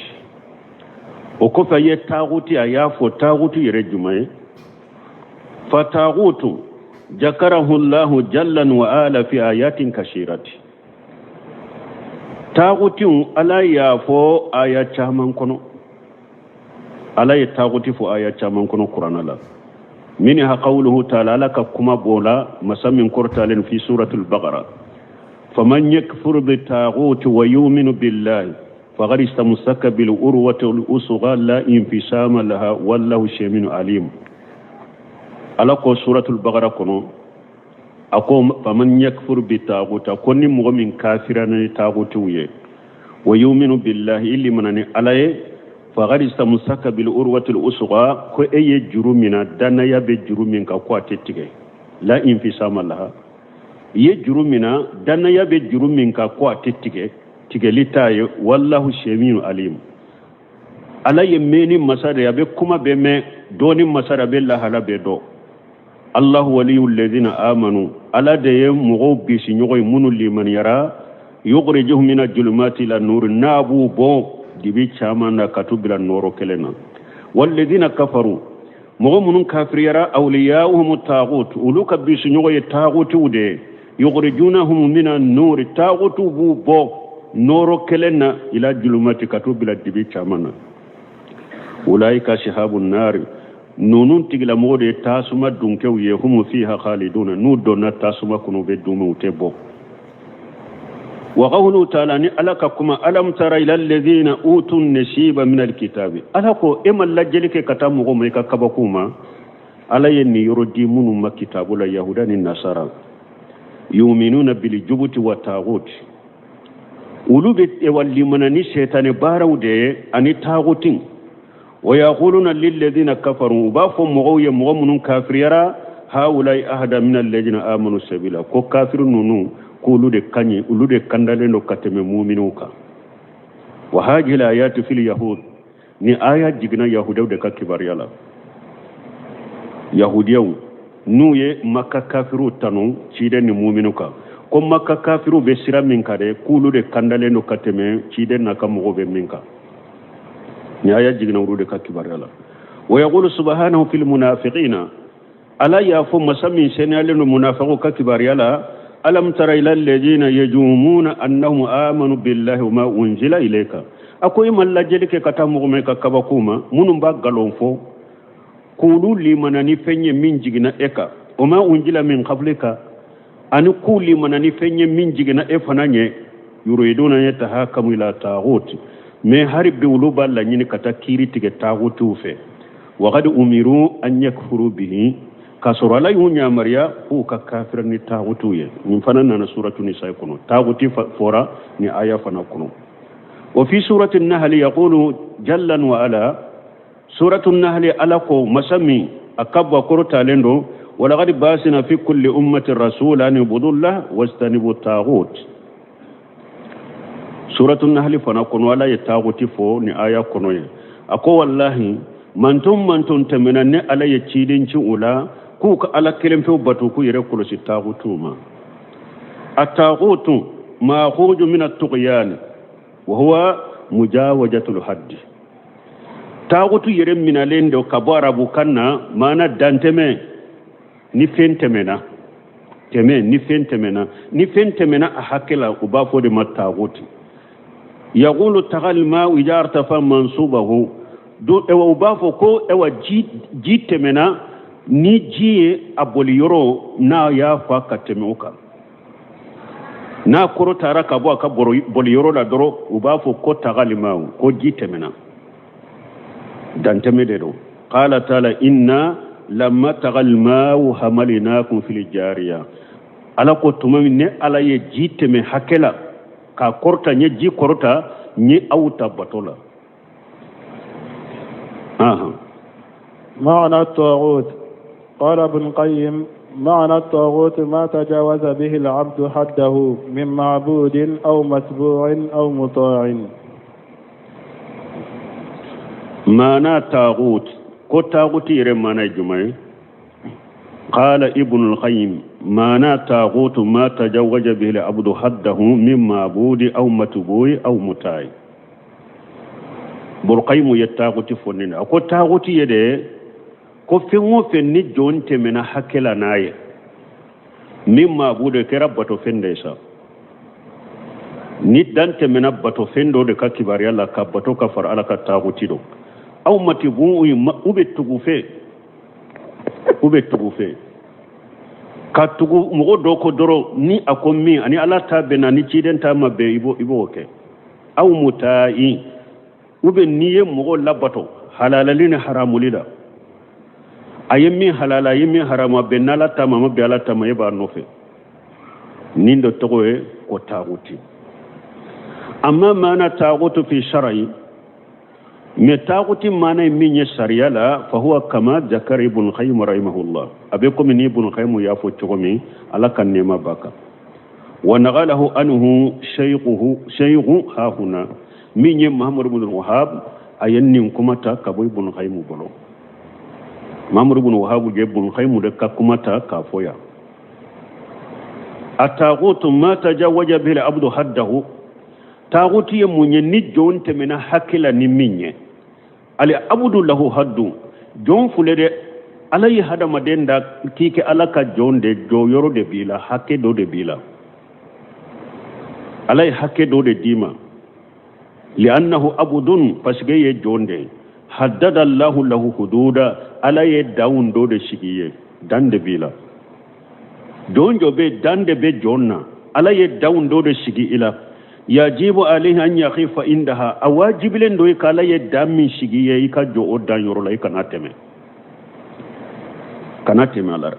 O kɔfɛ a ye taguti, a y'a fɔ taguti yɛrɛ jumɛn ye. فالطاغوت ذكره الله جل وعلا في آيات كثيرة. Tagutiw, Ala y'a fɔ aya caman kɔnɔ. Ala ye taguti fɔ aya caman kɔnɔ Kuranɛ la. منها قوله تعالى, Ala ka kuma b'o la, masa min kɔrɔtalen, في سورة البقرة: فمن يكفر بالطاغوت ويؤمن بالله فقد استمسك بالعروة الوثقى لا انفصام لها والله سميع عليم. Ala ko suratul Bakara kɔnɔ, a ko: فمن يكفر بالطاغوت, ko ni mɔgɔ min kafira ni tagutiw ye, ويؤمن بالله, i limana ni Ala ye, فقد استمسك بالعروة الوثقى, ko e ye juru min na, danaya bɛ juru min kan ko a tɛ tigɛ, لا انفصام لها, i ye juru min na, danaya bɛ juru min kan ko a tɛ tigɛ, tigɛli t'a ye. والله سميع عليم. Ala ye mɛnni masa de ye, a bɛ kuma bɛɛ mɛn, dɔɔni masa de, a bɛ lahala bɛɛ dɔn. الله ولي الذين آمنوا, Ala de ye mɔgɔw bisi ɲɔgɔn ye minnu limaniyara, يخرجهم من الظلمات إلى النور, n'a b'u bɔ dibi caman na ka t'u bila nɔɔrɔ kelen na. والذين كفروا, mɔgɔ minnu kafiriyara, أولياؤهم الطاغوت, olu ka bisi ɲɔgɔn ye tagutiw de ye, يخرجونهم من النور, tagutiw b'u bɔ nɔɔrɔ kelen na, إلى الظلمات, ka t'u bila dibi caman na. أولئك أصحاب النار, ninnu tigilamɔgɔ de ye tasuma dunkɛw ye, هم فيها خالدون, n'u donna tasuma kɔnɔ, u bɛ duumɛ, u tɛ bɔ. وقوله تعالى, ni Ala ka kuma: ألم تر إلى الذين أوتوا نصيبا من الكتاب. Ala ko e ma lajɛli kɛ ka taa mɔgɔ ma i ka kabakow ma, Ala ye nin yɔrɔ di minnu ma kitabu la, yahuda ni nasara, يؤمنون بالجبت والطاغوت, olu bɛ wa limana ni sɛtanɛ baaraw de ye ani tagutin. ويقولون للذين كفروا, u b'a fɔ mɔgɔw ye, mɔgɔ minnu kafiriyara, هؤلاء أهدى من الذين آمنوا سبيلا, ko kafiru ninnu k'olu de ka ɲi, olu de kandalen don ka tɛmɛ muminiw kan. وهذه الآيات في اليهود, ni aya jiginna yahudaw de ka kibaruya la. Yahudiyaw n'u ye Maka kafiruw tanu ciden ni muminiw kan, ko Maka kafiruw bɛ sira min kan dɛ, k'olu de kandalen don ka tɛmɛ ciden n'a ka mɔgɔw bɛ min kan. Ni aya jiginna olu de ka kibaruya la. ويقول سبحانه في المنافقين, Ala y'a fɔ masa min seniyalen don munafiqw ka kibaruya la. Alam tara ila alladhina yajumuna annahum amanu billahi wa ma unzila ilayka. A ko i ma lajɛli kɛ ka taa mɔgɔ min ka kabako ma, minnu b'a nkalon fɔ k'olu limana ni fɛn ye min jiginna e kan, wa ma unzila min qablika, ani k'u limana ni fɛn ye min jiginna e fana ɲɛ, yuriduna an yatahakamu ila taghut, mais hari bi olu b'a laɲini ka taa kiiri tigɛ taghutiw fɛ, wa qad umiru an yakfuru bihi, k'a sɔrɔ Ala y'u yamaruya k'u ka kafira ni taghutiw ye. Nin fana nana suratu nisa kɔnɔ, taghuti fɔra ni aya fana kɔnɔ. Wa fi surati nahli yaqulu jalla wa ala, suratu nahli Ala ko masa min a ka bɔ kɔrɔtalen don, walaqad basina fi kulli ummati rasula an ibudullah wajtanibu taghut. Suratu nahli fana kɔnɔ Ala ye taghuti fɔ ni aya kɔnɔ ye. A ko wallahi manton tɛmɛna ne Ala ye ciden ci u la k'u ka Ala kelen pewu bato, k'u yɛrɛ kɔlɔsi taghutiw ma. A taghutu ma'khuju min at-tughyan wa huwa mujawajatul haddi. Taghutu yɛrɛ minalen don ka bɔ arabukan na, maana dantɛmɛ, ni fɛn tɛmɛna, tɛmɛ ni fɛn tɛmɛna, ni fɛn tɛmɛna a hakɛ la, u b'a fɔ de ma taghuti. Yaqulu tagal ma'u idha irtafa mansubahu, do ewa u b'a fɔ ko ewa ji tɛmɛna ni ji ye a boli yɔrɔ n'a y'a fa ka tɛmɛ o kan, n'a kɔrɔ taara ka bɔ a ka boli yɔrɔ la dɔrɔn, u b'a fɔ ko tagal ma'u, ko ji tɛmɛna, dantɛmɛ de don. Qala ta'ala inna lamma tagal ma'u hamalnakum fil jariya. Ala ko tuma min ne Ala ye ji tɛmɛ hakɛ la k'a kɔrɔta, n ye ji kɔrɔta, n ye aw ta bato la. معنى الطاغوت. قال ابن القيم معنى الطاغوت ما تجاوز به العبد حده من معبود أو متبوع أو مطاع. معنى طاغوت، ko طاغوت yɛrɛ maana ye jumɛn ye? قال ابن القيم معنى طاغوت ما تجاوز به العبد حده من معبود أو متبوع أو مطاع. Ibn ye taguti fɔ nin na, a ko taguti ye de ko fɛn o fɛn ni jɔn tɛmɛna hakɛ la n'a ye, min maabudu kɛra batofɛn de ye sa, ni dan tɛmɛna batofɛn dɔ de ka kibaruya la ka bato ka fara Ala ka, taguti don. Aw matibu u bɛ tugu fɛ, u bɛ tugu fɛ ka tugu mɔgɔ dɔ ko dɔrɔn, ni a ko min ani Ala ta bɛnna ni ciden ta ma bɛn, i b'o kɛ. Aw muta'i, u bɛ n'i ye mɔgɔ labato halalali ni haramuli la, a ye min halala, a ye min haramu, a bɛn n'Ala ta ma, a ma bɛn Ala ta ma, e b'a nɔfɛ. Nin dɔ tɔgɔ ye ko taguti. Amma maana tagutu fi shar'i, mais taguti maana ye min ye sariya la, fa huwa kama zakara Ibn Qayyim rahimahullah, a bɛ komi ni Ibn Qayyim y'a fɔ cogo min, Ala ka nɛɛma b'a kan. Wa nagalahu anhu shaykhuhu shaykhu hahuna, min ye Muhammad ibn Wahhab, a ye nin kuma ta ka bɔ Ibn Qayyim bolo. Muhammad ibn Wahhab ye Ibn Qayyim de ka kuma ta k'a fɔ yan. A tagutu ma tajawaja bihi al-abdu haddahu, tagutu ye mun ye ni jɔn tɛmɛna hakɛ la ni min ye. Al abdu lahu haddu, jɔn fule dɛ, Ala ye hadamaden da k'i kɛ Ala ka jɔn de, jɔyɔrɔ de b'i la, hakɛ dɔ de b'i la, Ala ye hakɛ dɔ de d'i ma. Li'annahu abudun, parce que ye jɔn de ye. Haddada Allahu lahu hududa, Ala ye danw dɔ de sigi ye, dan de b'i la. Jɔn jɔ bɛ dan de bɛ jɔn na, Ala ye danw dɔ de sigi i la. Yajibu alayhi an yaqifa indaha, a wajibilen don i ka Ala ye dan min sigi ye, i ka jɔ o dan yɔrɔ la, i kana tɛmɛ, kana tɛmɛ a la.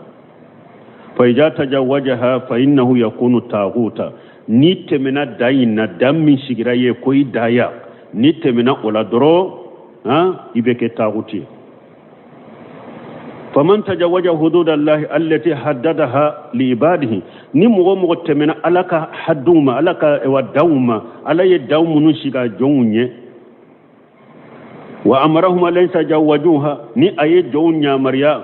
Fa idha tajawajaha fa innahu yakunu taghuta, ni tɛmɛna dan in na, dan min sigira ye ko i daya, ni tɛmɛna o la dɔrɔn, i bɛ kɛ taguti ye. Faman tajawaja hududallahi allati haddadaha li ibadihi, ni mɔgɔ mɔgɔ tɛmɛna Ala ka hadduw ma, Ala ka wa danw ma, Ala ye danw minnu sigi a jɔnw ye, wa amarahum an yatajawajuha, ni a ye jɔnw yamaruya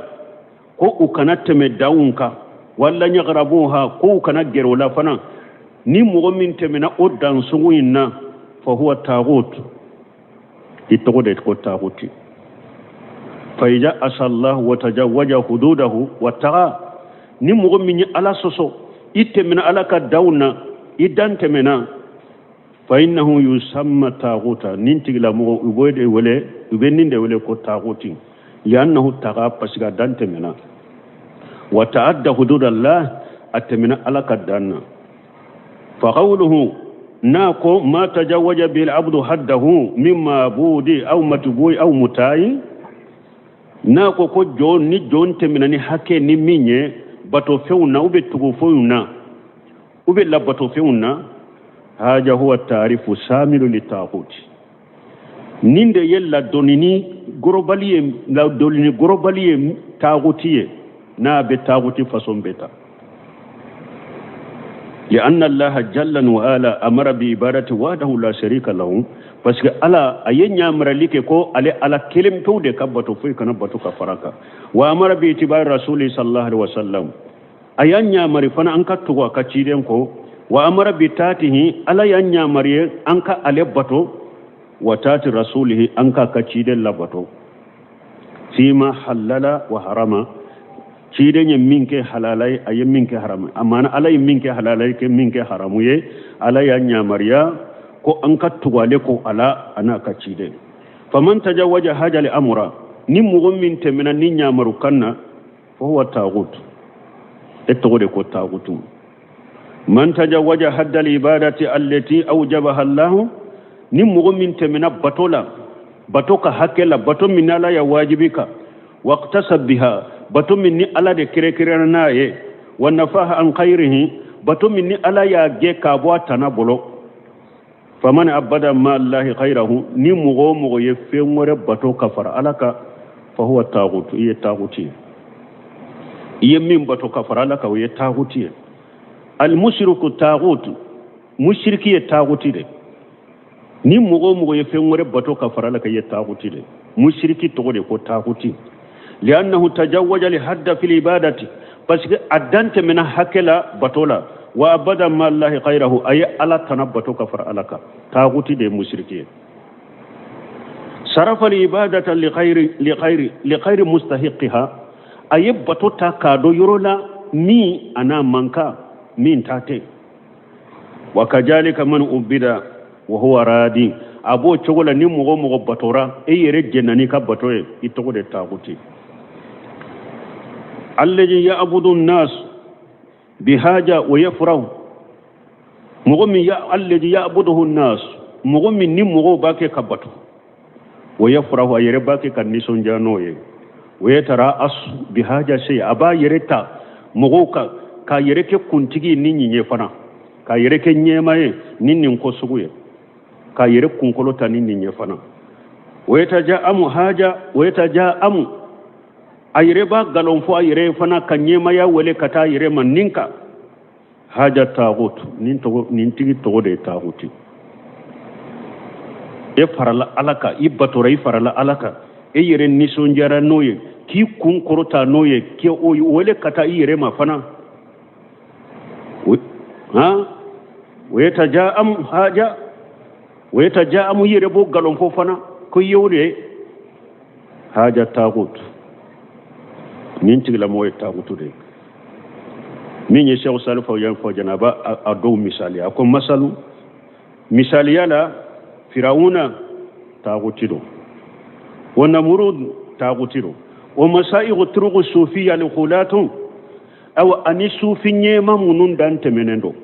ko u kana tɛmɛ danw kan, wala yaqrabuha, ko u kana gɛrɛ o la fana, ni mɔgɔ min tɛmɛna o dansugu in na, fa huwa tagut, i tɔgɔ de ko taguti. Fa ija asallahu wa tajawaja hududahu wa taga, ni mɔgɔ min ye Ala sɔsɔ I tɛmɛna Ala ka danw na, i dan tɛmɛna. Fa innahu yusamma taguta, nin tigilamɔgɔ u b'o de wele, u bɛ nin de wele ko taguti. Liannahu taga, parce que a dan tɛmɛna. Wa ta'adda hududallah, a tɛmɛna Ala ka dan na. Fa qawluhu, n'a ko ma tajawaja bil abdu haddahu min mabudi aw matbu'i aw mutayi, n'a ko ko jɔn ni jɔn tɛmɛna ni hakɛ ni min ye batofɛnw na, u bɛ tugufɛnw na, u bɛ labatofɛnw na, haja huwa taarifu samilu li taguti, nin de ye ladonni ni gorobali ye, ladonni ni gorobali ye taguti ye, n'a bɛ taguti façon bɛɛ ta. لأن الله جل وعلا أمر بعبادته وحده لا شريك له, parce que Ala a ye ɲamarali kɛ ko ale Ala kelen pewu de ka bato, foyi kana bato ka fara kan. Wa amara bi itibai rasuli sallallahu alaihi wasallam, a y'a ɲamari fana an ka tugu a ka ciden kɔ. Wa amara bi taatihi, Ala y'a ɲamari an ka ale bato, wa taati rasulihi, an ka ka ciden labato. Fima halala wa harama, ciden ye min kɛ halala ye, a ye min kɛ haramu, a maana Ala ye min kɛ halala ye, kɛ min kɛ haramu ye, Ala y'a ɲamariya ko an ka tugu ale ko ala a n'a ka ciden. Faman tajawaja hajali amura, ni mɔgɔ min tɛmɛna ni ɲamaru kan na, fa huwa tagut, e tɔgɔ de ko tagutu. Man tajawaja haddal ibadati allati awjabaha Allah, ni mɔgɔ min tɛmɛna bato la, bato ka hakɛ la, bato min Ala ya wajibi kan, waqtasab biha, bato min ni Ala de kɛrɛnkɛrɛnna n'a ye, wa nafaha an khayrihi, bato min ni Ala y'a gɛ k'a bɔ a tana bolo. Faman abada ma Allahi khayrahu, ni mɔgɔ o mɔgɔ ye fɛn wɛrɛ bato ka fara Ala kan, fa huwa tagutu, i ye taguti ye. I ye min bato ka fara Ala kan, o ye taguti ye. Almusriku tagutu, musiriki ye taguti de. Ni mɔgɔ o mɔgɔ ye fɛn wɛrɛ bato ka fara Ala kan, i ye taguti de. Musiriki tɔgɔ de ko taguti. Liannahu tajawaja li hadda fil ibadati, parce que a dan tɛmɛna hakɛ la bato la. Wa abada ma Allahi khayrahu, a ye Ala tana bato ka fara Ala kan. Taguti de ye musiriki ye. Sarafa li ibadata li khayri li khayri li khayri mustahiqiha, a ye bato ta k'a dɔ yɔrɔ la min a n'a man kan, min ta tɛ. Wa kajalika man ubida wa huwa radi, a b'o cogo la ni mɔgɔ o mɔgɔ batora, e yɛrɛ jɛnna n'i ka bato ye, i tɔgɔ de taguti. Alladhi ya'budu an-nas bihaja wa yafrahu, mɔgɔ min ya alladhi ya'buduhu an-nas, mɔgɔ min ni mɔgɔw b'a kɛ ka bato, wa yafrahu, a yɛrɛ b'a kɛ ka nisɔndiya n'o ye, wa yatara'as bihaja shay, a b'a yɛrɛ ta mɔgɔw kan k'a yɛrɛ kɛ kuntigi ni nin ye fana, k'a yɛrɛ kɛ ɲɛma ye ni nin ko sugu ye, k'a yɛrɛ kunkolo ta ni nin ye fana. Wa yataja'amu haja wa yataja'amu, a yɛrɛ b'a galon fɔ a yɛrɛ ye fana ka ɲɛmaya wele ka taa a yɛrɛ ma nin kan. Haja tagut, nin tɔgɔ, nin tigi tɔgɔ de ye taguti. E farala Ala kan, i batora, i farala Ala kan, e yɛrɛ nisɔndiyara n'o ye, k'i kun kɔrɔta n'o ye, k'i o wele ka taa i yɛrɛ ma fana. Han, wa yataja'amu haja wa yataja'amu, i yɛrɛ b'o galon fɔ fana ko i y'o de ye. Haja tagut, nin tigilamɔgɔ ye tagutu de ye. Min ye Cheikh Salif Fawzan fɔ jana, a b'a a dɔw misaliya. A ko masalu misaliya la, Firawuna taguti don, wa Namurud taguti don, wa masaigu turugu sufiya li khulatun, awa ani sufi ɲɛma minnu dan tɛmɛnen don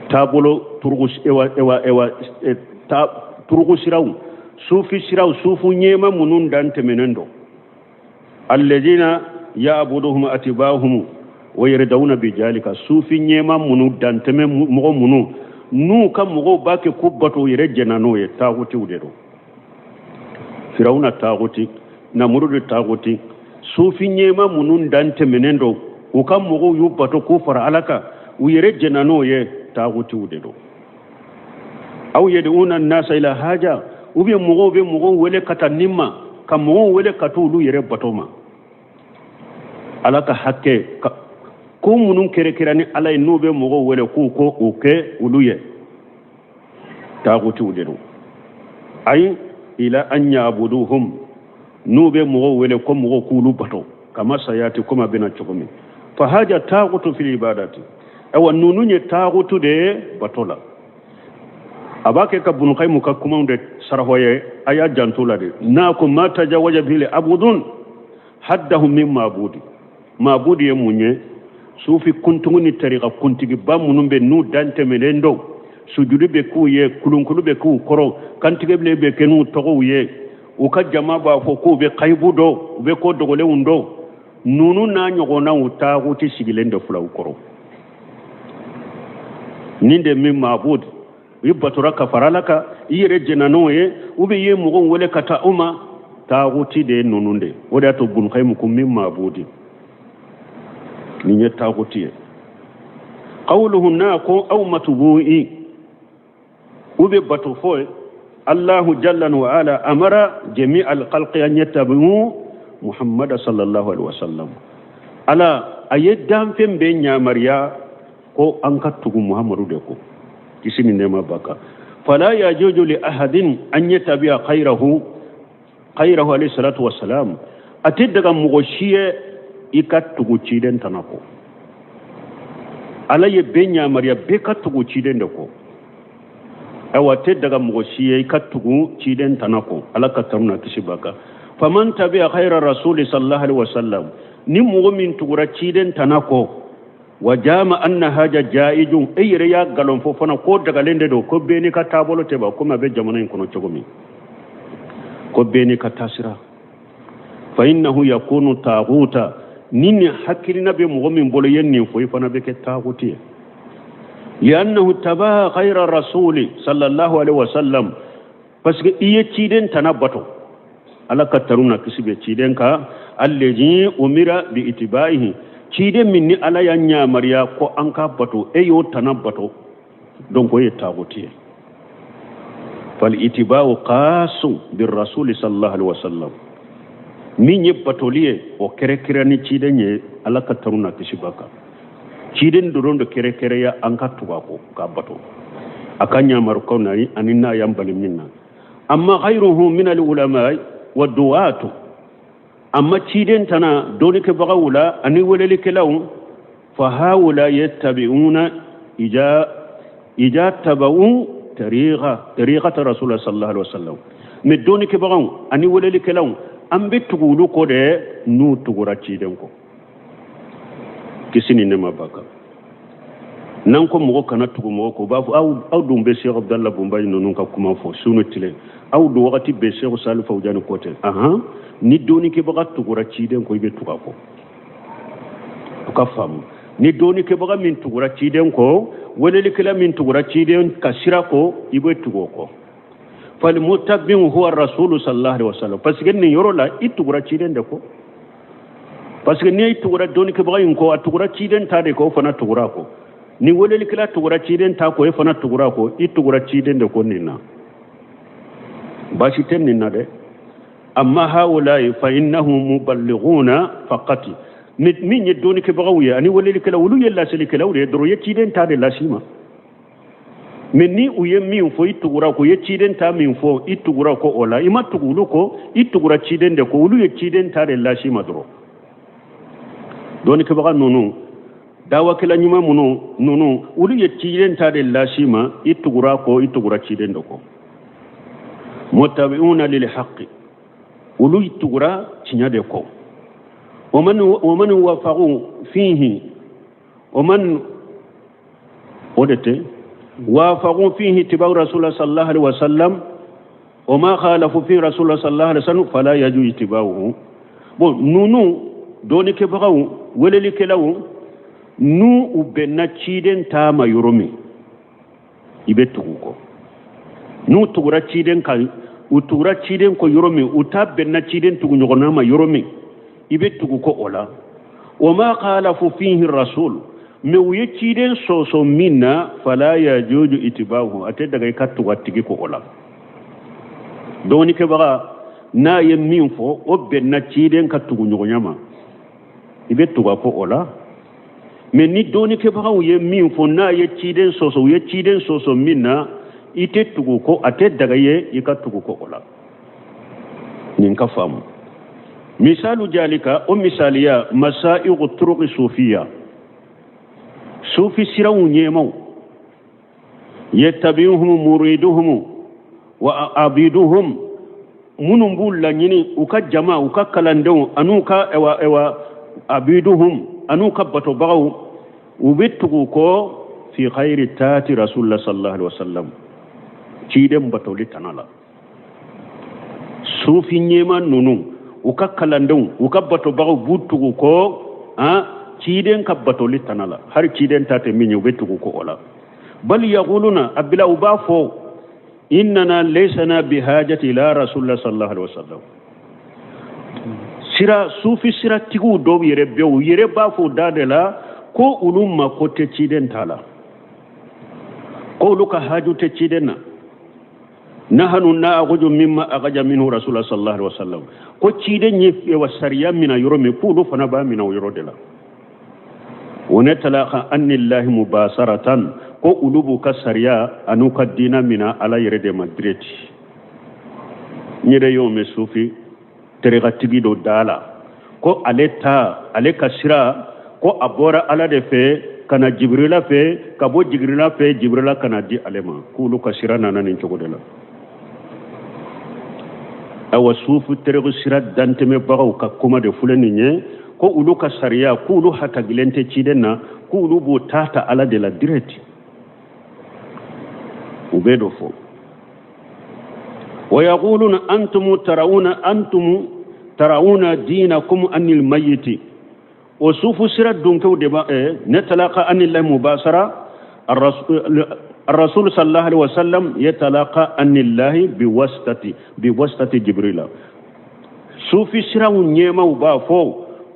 taabolo turugu ewa ewa ewa ta turugu siraw, sufi siraw, sufu ɲɛma minnu dan tɛmɛnen don, alladina ya'buduhum atibahum wa yardawna bijalika, sufi ɲɛma minnu dan tɛmɛ mɔgɔ minnu n'u ka mɔgɔw b'a kɛ ko bato yɛrɛ jɛnna n'o ye, taagutiw de don. Firawuna taaguti, Namurudu taaguti, sufi ɲɛma minnu dan tɛmɛnen don, u ka mɔgɔw y'u bato k'u fara Ala kan, u yɛrɛ jɛnna n'o ye, taagutiw de don. Aw yad'una an-nasa ila haja, ou bien mɔgɔw bɛ mɔgɔw wele ka taa nin ma, ka mɔgɔw wele ka t'olu yɛrɛ bato ma. Ala ka hakɛ ko minnu kɛrɛkɛrɛ ni Ala ye, n'u bɛ mɔgɔw wele k'u ko o kɛ olu ye, taagutiw de don. Ayi ila an ya'buduhum, n'u bɛ mɔgɔw wele ko mɔgɔw k'olu bato, kama sayati, komi a bɛna cogo min. Fa haja taagutu fil ibadati, awa nunu ye taagutu de ye bato la. A b'a kɛ ka Bunukayimu ka kumaw de sarahɔ ye, a y'a janto la de. N'a ko ma tajawaja bihil abudun haddahu min maabudi. Maabudi ye mun ye? Sufi kuntigi ni tarika kuntigiba minnu bɛ n'u dan tɛmɛlen don, sujudi bɛ k'u ye, kulunkulu bɛ k'u kɔrɔ, kantigɛbilen bɛ kɛ n'u tɔgɔw ye, u ka jama b'a fɔ k'u bɛ kayibu dɔn, u bɛ ko dogolenw dɔn. Ninnu n'a ɲɔgɔnnaw taaguti sigilen de filɛ u kɔrɔ. Nin de min maabudi, i batora ka fara Ala kan, i yɛrɛ jɛnna n'o ye, u bɛ ye mɔgɔw wele ka taa u ma, taaguti de ye ninnu de. O de y'a to Bunukayimu ko min maabudi, nin ye taaguti ye. Qawluhu n'a ko aw matubu'i, u bɛ bato fɔ ye. Allahu jalla wa ala amara jami al-khalqi an yattabi'u Muhammad sallallahu alaihi wasallam. Ala a ye danfɛn bɛɛ yamaruya ko an ka tugu Muhammadu de kɔ, kisi ni nɛɛma b'a kan. Fala yajuju li ahadin an yattabi'a khayrahu khayrahu alayhi salatu wassalam. A tɛ daga mɔgɔ si ye i ka tugu ciden tana kɔ. Ala ye bɛɛ yamaruya bɛɛ ka tugu ciden de kɔ. Ayiwa, a tɛ daga mɔgɔ si ye i ka tugu ciden tana kɔ, Ala ka tanu n'a kisi b'a kan. Faman tabi'a khayra rasuli sallallahu alaihi wasallam, ni mɔgɔ min tugura ciden tana kɔ, wa jama anna haja jaijun, e yɛrɛ y'a galon fɔ fana ko dagalen de don, ko bɛɛ n'i ka taabolo tɛ ba, komi a bɛ jamana in kɔnɔ cogo min, ko bɛɛ n'i ka taasira. Fa innahu yakunu taaguta, ni nin hakilina bɛ mɔgɔ min bolo ye nin fɔ, i fana bɛ kɛ taaguti ye. Liannahu tabaha khayra rasuli sallallahu alaihi wasallam, parce que i ye ciden tana bato, Ala ka tanu na kisi bɛ ciden kan, allazi umira bi itibaihi, ciden min ni Ala y'a yamaruya ko an ka bato, e y'o tana bato, donc o ye taaguti ye. Fal itibau qasu bir rasuli sallallahu alaihi wasallam, min ye batoli ye, o kɛrɛkɛrɛ ni ciden ye, Ala ka tanu na kisi b'a kan. Ciden dɔrɔn de kɛrɛkɛrɛya an ka tugu a kɔ k'a bato, a ka yamarukaw na ani n'a y'an bali min na. Amma ghayruhu min al ulama wa du'atu, amma ciden tana dɔnnikɛbagaw la ani welelikɛlaw, fa haula yattabi'una ija taba'u tariqata rasulullah sallallahu alaihi wasallam. Mais dɔnnikɛbagaw ani welelikɛlaw, an bɛ tugu olu kɔ de n'u tugura ciden kɔ, kisi ni nɛɛma b'a kan. N'an ko mɔgɔ kana tugu mɔgɔ kɔ, u b'a fɔ aw dun bɛ Sheikh Abdallah Bunbayi ninnu ka kuma fɔ su ni tile, aw dun wagati bɛɛ Sheikh Salih Fawjani kɔ tɛ. Ahan, ni dɔnnikɛbaga tugura ciden kɔ, i bɛ tugu a kɔ. O ka faamu, ni dɔnnikɛbaga min tugura ciden kɔ, welelikɛla min tugura ciden ka sira kɔ, i bɛ tugu o kɔ. Falmuttabi'u huwa rasulu sallallahu alaihi wasallam, parce que nin yɔrɔ la i tugura ciden de kɔ, parce que n'i tugura dɔnnikɛbaga in kɔ, a tugura ciden ta de kɔ, o fana tugura a kɔ. Ni welelikɛla tugura ciden ta kɔ, e fana tugura a kɔ, i tugura ciden de kɔ nin na, baasi tɛ nin na dɛ. Amma haula'i fa innahum muballighuna faqat, min ye dɔnnikɛbagaw ye ani welelikɛla, olu ye laselikɛlaw de ye dɔrɔn, u ye ciden ta de lasi ma. Mais ni u ye min fɔ, i tugura ko, u ye ciden ta min fɔ, i tugura ko o la, i ma tugu olu kɔ, i tugura ciden de kɔ, olu ye ciden ta de lasi ma dɔrɔn. Dɔnnikɛbaga ninnu, dawakɛla ɲuman minnu ninnu, olu ye ciden ta de lasi ma, i tugura kɔ, i tugura ciden de kɔ. Muttabi'una lil haqqi, olu tugura tiɲɛ de kɔ. Waman wafaqu fihi, waman o de tɛ wafaqu fihi tibau rasulullah sallallahu alaihi wasallam, wama khalafu fi rasulullah sallallahu alaihi wasallam fala yaju itibauhu. Bon, ninnu dɔnnikɛbagaw, welelikɛlaw, n'u u bɛnna ciden ta ma yɔrɔ min, i bɛ tugu u kɔ. N'u tugura ciden kan, u tugura ciden kɔ yɔrɔ min, u ta bɛnna ciden tuguɲɔgɔnna ma yɔrɔ min, i bɛ tugu kɔ o la. Wama khalafu fihi rasul, mais u ye ciden sɔsɔ min na, fala yajuju itibauhu, a tɛ daga i ka tugu a tigi kɔ o la. Dɔnnikɛbaga n'a ye min fɔ, o bɛnna ciden ka tuguɲɔgɔnya ma, i bɛ tugu a kɔ o la. Mais ni dɔnnikɛbagaw ye min fɔ, n'a ye ciden sɔsɔ, u ye ciden sɔsɔ min na, i tɛ tugu kɔ, a tɛ daga ye i ka tugu kɔ o la. Nin ka faamu. Misalu jalika, o misaliya, masaiqu turuqi sufiya, sufi siraw ɲɛmaw, yattabi'uhum muriduhum wa abiduhum, minnu b'u laɲini, u ka jama, u ka kalandenw an'u ka ewa ewa abiduhum, an'u ka batobagaw, u bɛ tugu kɔ fi khayri taati rasulillah sallallahu alaihi wasallam, ciden batoli tana la. Sufi ɲɛma ninnu, u ka kalandenw, u ka batobagaw b'u tugu kɔ an ciden ka batoli tana la, hari ciden ta tɛ min ye, u bɛ tugu kɔ o la. Bal yaquluna, a bila u b'a fɔ, innana laysana bihajati ila rasulillah sallallahu alaihi wasallam. Sira sufi siratigiw dɔw yɛrɛ bɛ, u yɛrɛ b'a fɔ da de la ko olu mako tɛ ciden ta la, ko olu ka haju tɛ ciden na. Nahanu na'khudhu mimma akhadha minhu rasulullah sallallahu alaihi wasallam, ko ciden ye wa sariya mina yɔrɔ min, k'olu fana b'a mina o yɔrɔ de la. Wa natalaqa anillahi mubasaratan, ko olu b'u ka sariya an'u ka diina mina Ala yɛrɛ de ma direct. N yɛrɛ y'o mɛn sufi tariqatigi dɔ da la, ko ale ta, ale ka sira, ko a bɔra Ala de fɛ ka na Jibirila fɛ, ka bɔ Jibirila fɛ, Jibirila ka na di ale ma, k'olu ka sira nana nin cogo de la. Ayiwa, sufi tariqa sira dantɛmɛbagaw ka kuma de filɛ nin ye, ko olu ka sariya, k'olu hatagilen tɛ ciden na, k'olu b'o ta ta Ala de la direct. U bɛ dɔ fɔ, wa yaquluna antum tarawuna, antum tarawuna dinakum anil mayyiti. O sufu sira dunkew de ba natalaqa anillahi mubasara, الرسول صلى الله عليه وسلم يتلقى عن الله بواسطة جبريل. Sufi siraw ɲɛmaw b'a fɔ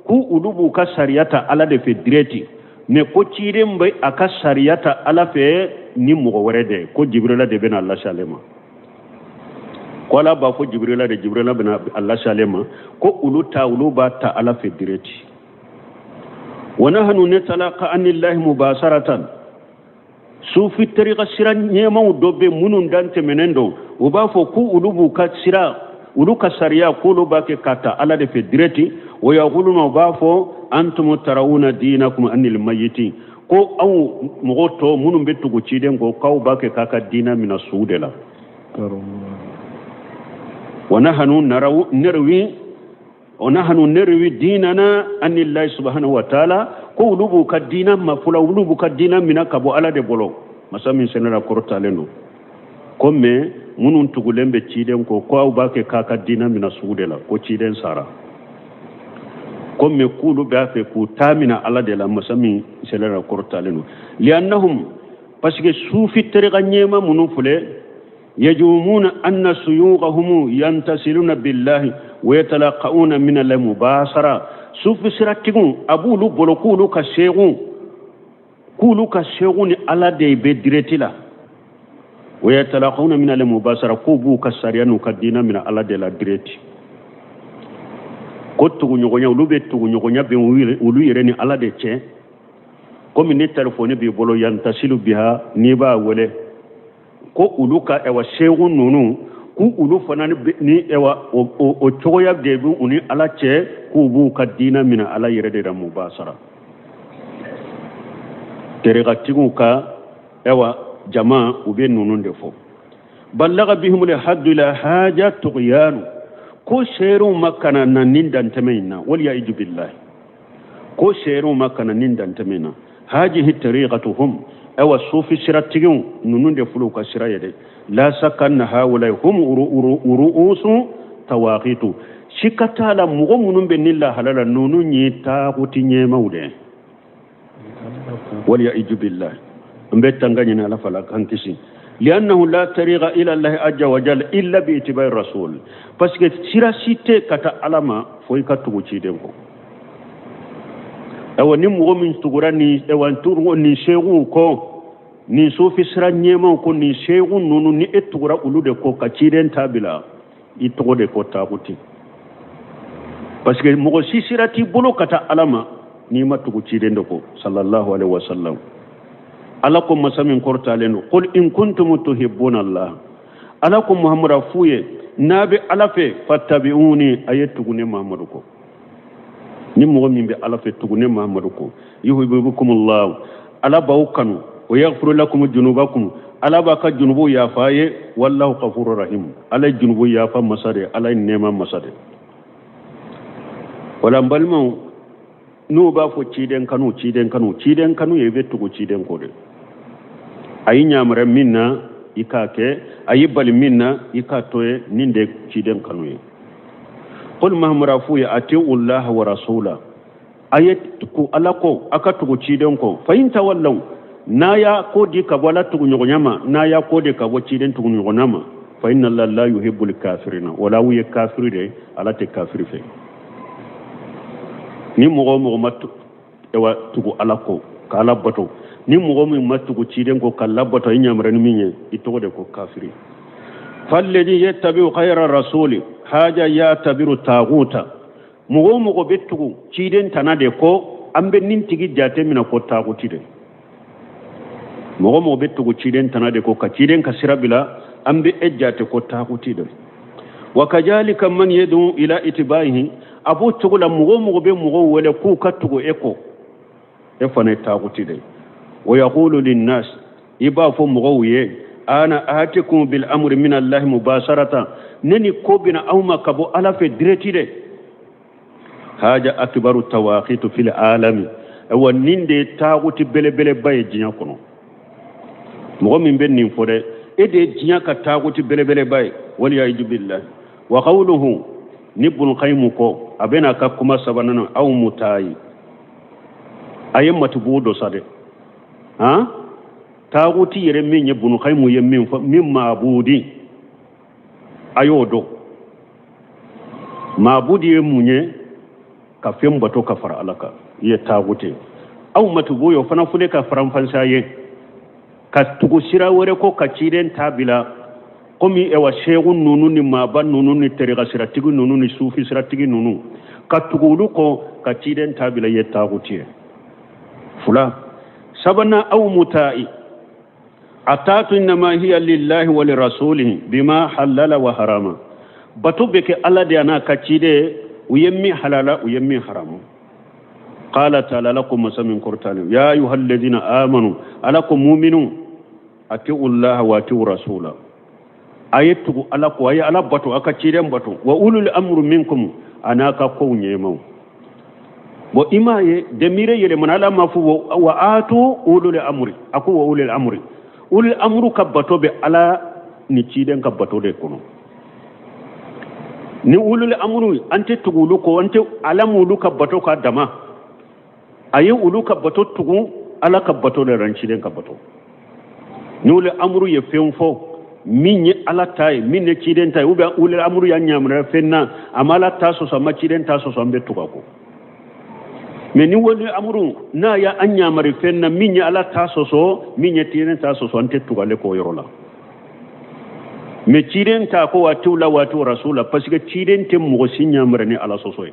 k'u olu b'u ka sariya ta Ala de fɛ direct, mais ko ciden bɛ a ka sariya ta Ala fɛ ni mɔgɔ wɛrɛ de, ko Jibirila de bɛna lase ale ma, ko Ala b'a fɔ Jibirila de, Jibirila bɛna a lase ale ma, ko olu ta, olu b'a ta Ala fɛ direct. Wa nahnu natalaqa anillahi mubasaratan. Sufi tariqa sira ɲɛmaw dɔ bɛ minnu dan tɛmɛnen don, u b'a fɔ ko olu b'u ka sira, olu ka sariya, k'olu b'a kɛ ka ta Ala de fɛ direct. Wa yaquluna, u b'a fɔ, antum tarawuna dinakum anil mayyiti, ko aw mɔgɔ tɔ minnu bɛ tugu ciden kɔ, k'aw b'a kɛ k'a ka diina mina su de la. Wa nahnu narwi wa nahnu narwi dinana anillahi subhanahu wa ta'ala, ko olu b'u ka diina mafula, olu b'u ka diina mina ka bɔ Ala de bolo, masa min senna kɔrɔtalen don, ko mais minnu tugulen bɛ ciden kɔ, ko aw b'a kɛ k'a ka diina mina sugu de la, ko ciden sara, ko mais k'olu b'a fɛ k'u ta mina Ala de la, masa min senna kɔrɔtalen don. Liannahum, parce que sufi tariqa ɲɛma minnu filɛ, yajumuna anna suyuqahum yantasiluna billahi wa yatalaqauna min allahi mubasara. Sufi siratigiw, a b'olu bolo k'olu ka seegu ni Ala de bɛ direct la. Wa yatalaqauna min allahi mubasara, k'u b'u ka sariya n'u ka diina mina Ala de la direct, ko tuguɲɔgɔnya, olu bɛ tuguɲɔgɔnya bɛ olu yɛrɛ ni Ala de cɛ, komi ni telefɔni b'i bolo, yantasilu biha, n'i b'a wele, ko olu ka ɛwa seegu ninnu, k'u olu fana ni ɛwa o cogoya de bɛ u ni Ala cɛ, k'u b'u ka diina minɛ Ala yɛrɛ de la mubasara. Tariqatigiw ka ɛwa jama, u bɛ ninnu de fɔ. Balaga bihimul haddu ila haja tughyanu, ko seerew ma kana na nin dantɛmɛ in na. Waliyaidu billahi, ko seerew ma kana nin dantɛmɛ in na. Hajihi tariqatuhum, awa sufi siratigiw ninnu de filɛ u ka sira ye dɛ. La sakka anna haulai hum ru'usu tawaqitu, sika t'a la, mɔgɔ minnu bɛ nin lahala la, ninnu ye taaguti ɲɛmaw de. Waliyaidu billahi, n bɛ tanga ɲini Ala fala kan kisi. Liannahu la tariqa ila allahi azza wa jalla illa bi ittibai rasul, parce que sira si tɛ ka taa Ala ma fo i ka tugu ciden kɔ. Awa, ni mɔgɔ min tugura ni awa tugu nin seeguw kɔ, nin sufi sira ɲɛmaw ko, nin seegu ninnu, ni e tugura olu de kɔ ka ciden ta bila, i tɔgɔ de ko taaguti, parce que mɔgɔ si sira t'i bolo ka taa Ala ma n'i ma tugu ciden de kɔ sallallahu alaihi wasallam. Ala ko, masa min kɔrɔtalen don, qul in kuntum tuhibbuna Allah, Ala ko Muhammadu f'u ye, n'a bɛ Ala fɛ, fattabi'uni, a ye tugu ne Muhammadu kɔ. Ni mɔgɔ min bɛ Ala fɛ, tugu ne Mahamadu kɔ. Yuhibbukumullahu, Ala b'aw kanu. Wa yaghfiru lakum junubakum, Ala b'a ka junubu yafa a ye. Wallahu ghafuru rahim, Ala ye junubu yafa masa de, Ala ye nɛɛma masa de. Wala n balimaw, n'u b'a fɔ ciden kanu, ciden kanu, ciden kanu ye i bɛ tugu ciden kɔ de. A y'i yamaruya min na, i k'a kɛ. A y'i bali min na, i k'a to ye. Nin de ciden kanu ye. Qul, Mahamadu a f'u ye, atiu llaha wa rasula, a ye tugu Ala kɔ, a ka tugu ciden kɔ. Fa in tawallaw, n'a y'a ko di ka bɔ Ala tuguɲɔgɔnya ma, n'a y'a ko di ka bɔ ciden tuguɲɔgɔnya ma, fa inna allaha la yuhibbul kafirina. Wala aw ye kafiri de, Ala tɛ kafiri fɛ. Ni mɔgɔ o mɔgɔ ma ewa tugu Ala kɔ ka Ala bato, ni mɔgɔ min ma tugu ciden kɔ ka labato, i ɲamara ni min ye, i tɔgɔ de ko kafiri. Falladi yattabi'u ghayra rasuli haja yatabiru taguta, mɔgɔ o mɔgɔ bɛ tugu ciden tana de kɔ, an bɛ nin tigi jate minɛ ko taguti de. Mɔgɔ mɔgɔ bɛ tugu ciden tana de kɔ ka ciden ka sira bila, an bɛ e jate ko taguti de. Wa kajalika man yad'u ila itibaihi, a b'o cogo la, mɔgɔ o mɔgɔ bɛ mɔgɔw wele k'u ka tugu e kɔ, e fana ye taguti de. Wa yaqulu linnas, i b'a fɔ mɔgɔw ye, ana atikum bil amri min allahi mubasharatan, ne ni ko bɛna aw ma ka bɔ Ala fɛ direct de. Haja akbaru tawaqitu fil alami, wa nin de ye taguti belebeleba ye diɲɛ kɔnɔ. Mɔgɔ min bɛ nin fɔ dɛ, e de ye diɲɛ ka taguti belebeleba ye. Waliyaidu billahi. Wa qawluhu, ni Bunu Kayimu kɔ, a bɛna a ka kuma sabanan, aw mutayi, a ye matubu dɔ sa dɛ. Han, taguti yɛrɛ min ye, Bunu Kayimu ye min fɔ, min maabudi, a y'o dɔn. Maabudi ye mun ye? Ka fɛn bato ka fara Ala kan, i ye taguti ye. Aw matubu ye, o fana fule ka faranfansiya ye, ka tugu sira wɛrɛ kɔ ka ciden ta bila, komi ewa seegu ninnu ni maaba ninnu ni tɛrika siratigi ninnu ni sufi siratigi ninnu, ka tugu olu kɔ ka ciden ta bila, i ye taguti ye. Fula sabanan, aw muta'i atatu innama hiya lillahi wa lirasulihi bima halala wa harama, bato bɛ kɛ Ala de n'a ka ciden, u ye min halala, u ye min haramu. Qala ta'ala, Ala ko masa min kɔrɔtalen, ya ayuha alladhina amanu, Ala ko muminu, atiu llaha wa atiu rasula, a ye tugu Ala ko, a ye Ala bato, a ka ciden bato. Wa ulul amru minkum, a n'a ka kow ɲɛmaw. Bon, i m'a ye demire yɛlɛmana, Ala ma fɔ wa atu ulul amri, a ko wa ulul amri. Ulul amru ka bato bɛ Ala ni ciden ka bato de kɔnɔ. Ni ulul amru, an tɛ tugu olu kɔ, an tɛ Ala m'olu ka bato ka dama, a ye olu ka bato tugu Ala ka bato de la, ciden ka bato. Ni ulul amru ye fɛn fɔ min ye Ala ta ye, min ye ciden ta ye, ou bien ulul amru y'a yamaruya fɛn na, a ma Ala ta sɔsɔ, a ma ciden ta sɔsɔ, an bɛ tugu a kɔ. Mais ni ulul amru n'a y'a an yamari fɛn na min ye Ala ta sɔsɔ, min ye ciden ta sɔsɔ, an tɛ tugu ale kɔ o yɔrɔ la. Mais ciden ta ko waatiw la, waatiw rasula, parce que ciden tɛ mɔgɔ si yamari ni Ala sɔsɔ ye.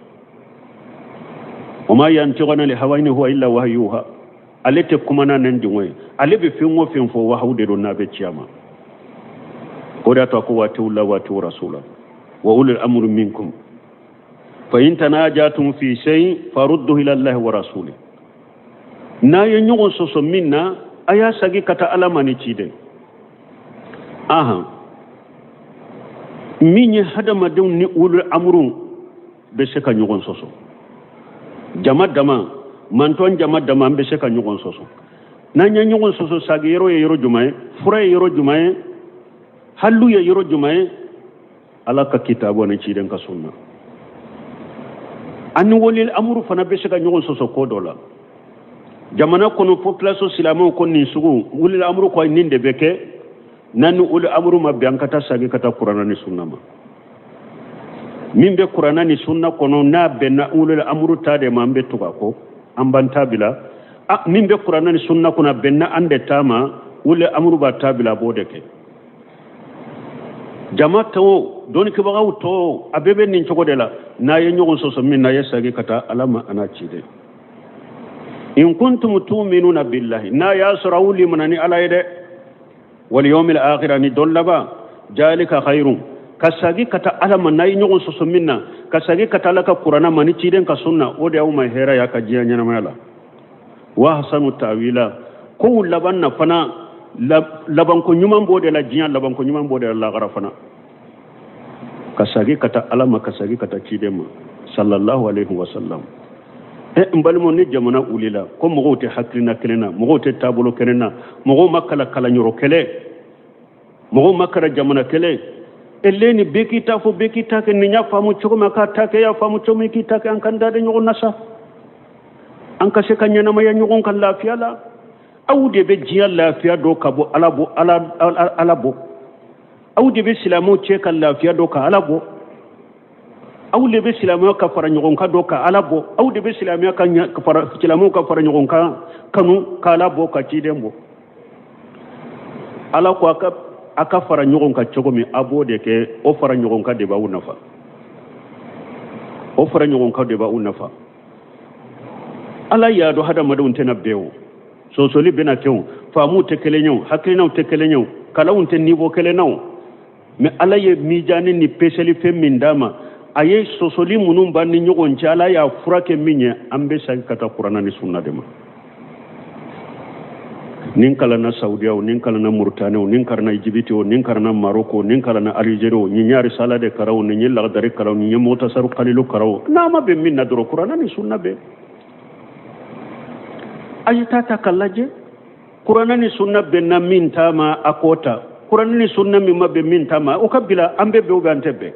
Wa ma yantiqu anil hawa in huwa illa wahyu yuha, ale tɛ kuma n'a nɛn dingɔ ye. Ale bɛ fɛn o fɛn fɔ, wahayu de don n'a bɛ ci a ma. O de y'a to a ko waatiw la, waatiw rasula wa ulul amru minkum, fa in tanajatum fi shay'in farudduhu ila Allahi wa rasuli, n'a ye ɲɔgɔn sɔsɔ min na, a y'a sagi ka taa Ala ma ni ciden. Ahan, min ye hadamadenw ni ulul amru bɛ se ka ɲɔgɔn sɔsɔ, jama dama, mantɔn jama dama, an bɛ se ka ɲɔgɔn sɔsɔ. N'an ye ɲɔgɔn sɔsɔ, sagi yɔrɔ ye yɔrɔ jumɛn ye? Fura ye yɔrɔ jumɛn ye? Halilu ye yɔrɔ jumɛn ye? Ala ka kitabu ani ciden ka sunna. Ani walil amuru fana bɛ se ka ɲɔgɔn sɔsɔ ko dɔ la jamana kɔnɔ, population silamɛw ko nin sugu, walil amuru ko nin de bɛ kɛ. N'an ni ulul amuru ma bɛn, an ka taa sagi ka taa Kuranna ni sunna ma. Min bɛ Kuranna ni sunna kɔnɔ, n'a bɛnna ulul amuru ta de ma, an bɛ tugu a kɔ, an b'an ta bila. A min bɛ Kuranna ni sunna kɔnɔ, a bɛnna an de ta ma, ulul amuru b'a ta bila, a b'o de kɛ. Jama tɔw, dɔnnikɛbagaw tɔw, a bɛɛ bɛ nin cogo de la. N'a ye ɲɔgɔn sɔsɔ min na, a ye sagi ka taa Ala ma a n'a ciden. In kuntum tuminuna billahi, n'a y'a sɔrɔ aw limana ni Ala ye dɛ, wal yawmil akhir, ni don laban, jalika khairun. Ka sagi ka taa Ala ma n'a ye ɲɔgɔn sɔsɔ min na, ka sagi ka taa Ala ka kuranna ma ni ciden ka sunna, o de y'aw ma hɛrɛ y'a ka diɲɛ ɲɛnamaya la. Wa ahsanu tawila, kow laban na fana, labanko ɲuman b'o de la diɲɛ, labanko ɲuman b'o de la lagara fana. Ka sagi ka taa Ala ma, ka sagi ka taa ciden ma sallallahu alaihi wa sallam. N balimaw, ni jamana wulila ko mɔgɔw tɛ hakilina kelen na, mɔgɔw tɛ taabolo kelen na, mɔgɔw ma kalan kalanyɔrɔ kelen, mɔgɔw ma kalan jamana kelen, ele ni bɛɛ k'i ta fɔ, bɛɛ k'i ta kɛ, nin y'a faamu cogo min a k'a ta kɛ, y'a faamu cogo min k'i ta kɛ, an k'an da de ɲɔgɔn na sa, an ka se ka ɲɛnamaya ɲɔgɔn kan lafiya la. Aw de bɛ diɲɛ lafiya dɔn ka bɔ Ala bɔ, Ala, Ala, Ala bɔ. Aw de bɛ silamɛw cɛ ka lafiya dɔn ka Ala bɔ. Aw de bɛ silamɛya ka fara ɲɔgɔn kan dɔn ka Ala bɔ. Aw de bɛ silamɛya ka ɲa, ka fara, silamɛw ka fara ɲɔgɔn kan kanu ka Ala bɔ, ka ciden bɔ. Ala ko a ka fara ɲɔgɔn kan cogo min, a b'o de kɛ. O fara ɲɔgɔn kan de b'aw nafa. O fara ɲɔgɔn kan de b'aw nafa. Ala y'a dɔn hadamadenw tɛna bɛn o. Sɔsɔli bɛna kɛ o. Faamuw tɛ kelen ye o. Hakilinaw tɛ kelen ye o. Kalanw tɛ niveau kelen na o. Mais Ala ye mijani ni peseli fɛn min d'a ma, a ye sɔsɔli minnu b'an ni ɲɔgɔn cɛ, Ala y'a furakɛ min ye, an bɛ segin ka taa kuranna ni sunna de ma. Nin kalanna Saudiya o, nin kalanna Mauritanie o, nin kalanna Egypte o, nin kalanna Maroc o, nin kalanna Algérie o, nin ye Arisala de kalan o, nin ye Lagdari kalan o, nin ye Mutasaru Kalilu kalan o. N'a ma bɛn min na dɔrɔn, kuranna ni sunna bɛn. A ye taa ta ka lajɛ. Kuranna ni sunna bɛnna min ta ma, a k'o ta. Kuranna ni sunna min ma bɛn min ta ma, o ka bila. An bɛ bɛn ou bien an tɛ bɛn?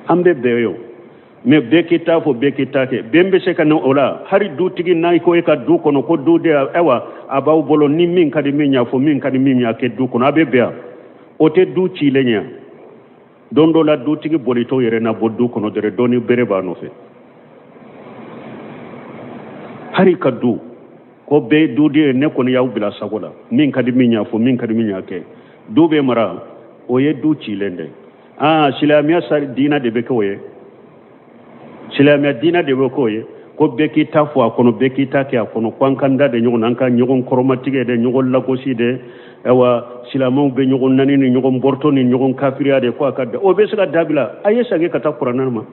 An bɛ bɛn o. Mais bɛɛ k'i ta fɔ, bɛɛ k'i ta kɛ. Bɛn bɛ se ka na o la. Hali dutigi n'a ko e ka du kɔnɔ ko du de, ayiwa, a b'aw bolo, ni min ka di min y'a fɔ, min ka di min y'a kɛ du kɔnɔ, a bɛ bɛn yan. O tɛ du cilen ye. Don dɔ la dutigi bolitɔ yɛrɛ na bɔ du kɔnɔ dɔrɔn, dɔ ni bere b'a nɔfɛ. Hali ka du ko bɛɛ duden ye, ne kɔni y'aw bila sago la, min ka di min y'a fɔ, min ka di min y'a kɛ. Du bɛ mara, o ye du cilen de. Silamɛya sari diina de bɛ kɛ o ye. Silamɛya diina de bɛ k'o ye. Ko bɛɛ k'i ta fɔ a kɔnɔ, bɛɛ k'i ta kɛ a kɔnɔ, ko an k'an da de ɲɔgɔn na, an ka ɲɔgɔn kɔrɔmatigɛ dɛ, ɲɔgɔn lagosi dɛ. Ayiwa, silamɛw bɛ ɲɔgɔn nani ni ɲɔgɔn bɔrɔtɔ ni ɲɔgɔn kafiriya de, ko a ka da. O bɛ se ka dabila. A ye segin ka taa kuranɛ ma.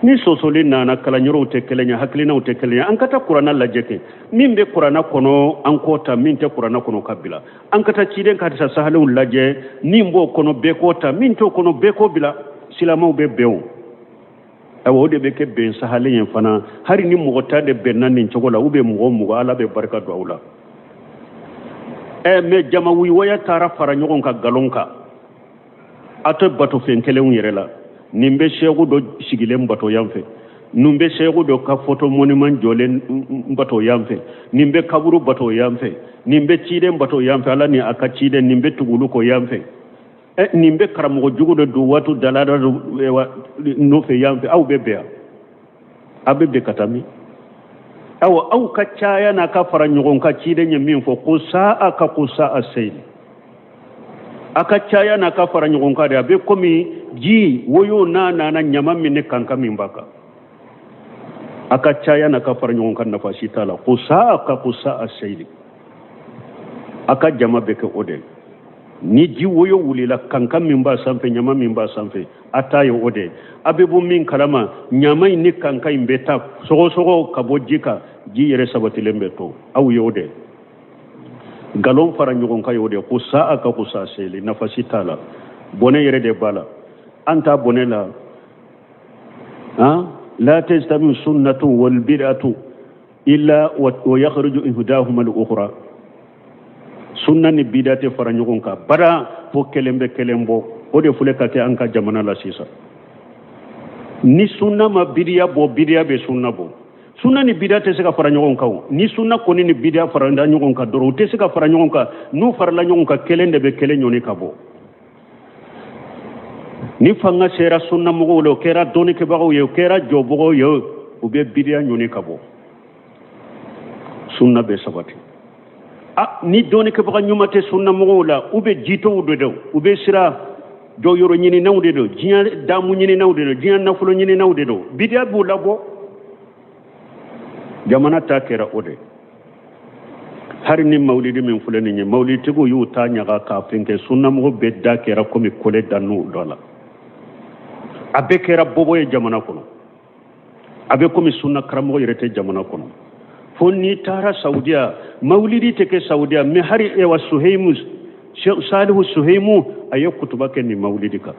Ni sɔsɔli nana, kalanyɔrɔw tɛ kelen ye, hakilinaw tɛ kelen ye, an ka taa kuranɛ lajɛ kɛ. Min bɛ kuranɛ kɔnɔ, an k'o ta, min tɛ kuranɛ kɔnɔ, ka bila. An ka taa ciden ka hadisa sahalenw lajɛ, min b'o kɔnɔ, bɛɛ k'o ta, min t'o kɔnɔ, bɛɛ k'o bila. Silamɛw bɛ bɛn o. Ayiwa, o de bɛ kɛ bɛn sahalen ye fana. Hali ni mɔgɔ ta de bɛnna nin cogo la, ou bien mɔgɔ mɔgɔ, Ala bɛ barika don aw la. Mais jama wuywaya taara fara ɲɔgɔn kan nkalon kan. A tɛ bato fɛn kelenw yɛrɛ la. Nin bɛ seku dɔ sigilen bato yan fɛ, nin bɛ seku dɔ ka photo monument jɔlen bato yan fɛ, nin bɛ kaburu bato yan fɛ, nin bɛ ciden bato yan fɛ, Ala ni a ka ciden, nin bɛ tugulu kɔ yan fɛ. Nin bɛ karamɔgɔ jugu dɔ don waati dalada dɔ nɔfɛ yan fɛ. Aw bɛ bɛn yan, aw bɛ bɛn ka taa min? Awa, aw ka caya n'a ka fara ɲɔgɔn kan, ciden ye min fɔ, ko saa ka ko saa seyili. A ka caya n'a ka fara ɲɔgɔn kan de, a bɛ komi ji woyo n'a nana ɲama min ni kankan min b'a kan. A ka caya n'a ka fara ɲɔgɔn kan, nafa si t'a la. Ko saa ka ko saa seyili. A ka jama bɛ kɛ o de ye. Ni ji woyo wulila, kankan min b'a sanfɛ, ɲama min b'a sanfɛ, a ta ye o de ye. A bɛ bɔ min kalama, ɲama in ni kankan in bɛ taa sɔgɔsɔgɔ ka bɔ ji kan, ji yɛrɛ sabatilen bɛ to. Aw ye o de ye. Nkalon fara ɲɔgɔn kan ye o de ye. Ko saa ka ko saa seli, nafa si t'a la. Bɔnɛ yɛrɛ de b'a la. An t'a bɔnɛ la. Han? La tajtami sunnatu wal bid'atu illa wa yakhruju ihdahuma al-ukhra. Sunna ni bida tɛ fara ɲɔgɔn kan bara, fo kelen bɛ kelen bɔ. O de filɛ ka kɛ an ka jamana la sisan. Ni sunna ma bidiya bɔ, bidiya bɛ sunna bɔ. Sunna ni bidiya tɛ se ka fara ɲɔgɔn kan o. Ni sunna kɔni ni bidiya farala ɲɔgɔn kan dɔrɔn, u tɛ se ka fara ɲɔgɔn kan. N'u farala ɲɔgɔn kan, kelen de bɛ kelen ɲɔni ka bɔ. Ni fanga sera sunna mɔgɔw la, o kɛra dɔnnikɛbagaw ye, o kɛra jɔbagaw ye, u bɛ bidiya ɲɔni ka bɔ. Sunna bɛ sabati. Ni dɔnnikɛbaga ɲuman tɛ sunna mɔgɔw la, u bɛ jitɔw de don, u bɛ sira jɔyɔrɔ ɲininaw de don, diɲɛ damu ɲininaw de don, diɲɛ nafolo ɲininaw de don, bidiya b'u labɔ. Jamana ta kɛra o de. Hari ni mawulidi min filɛ nin ye, mawuliditigiw y'u ta ɲaga k'a fɛn kɛ, sunnamɔgɔ bɛɛ da kɛra komi kɔlɛ da n'u dɔ la. A bɛɛ kɛra bɔbɔ ye jamana kɔnɔ. A bɛ komi sunna karamɔgɔ yɛrɛ tɛ jamana kɔnɔ. Fo n'i taara Saudiya, mawulidi tɛ kɛ Saudiya, mais hari ewa Suheimu, Salihu Suheimu, a ye kutuba kɛ nin mawulidi kan.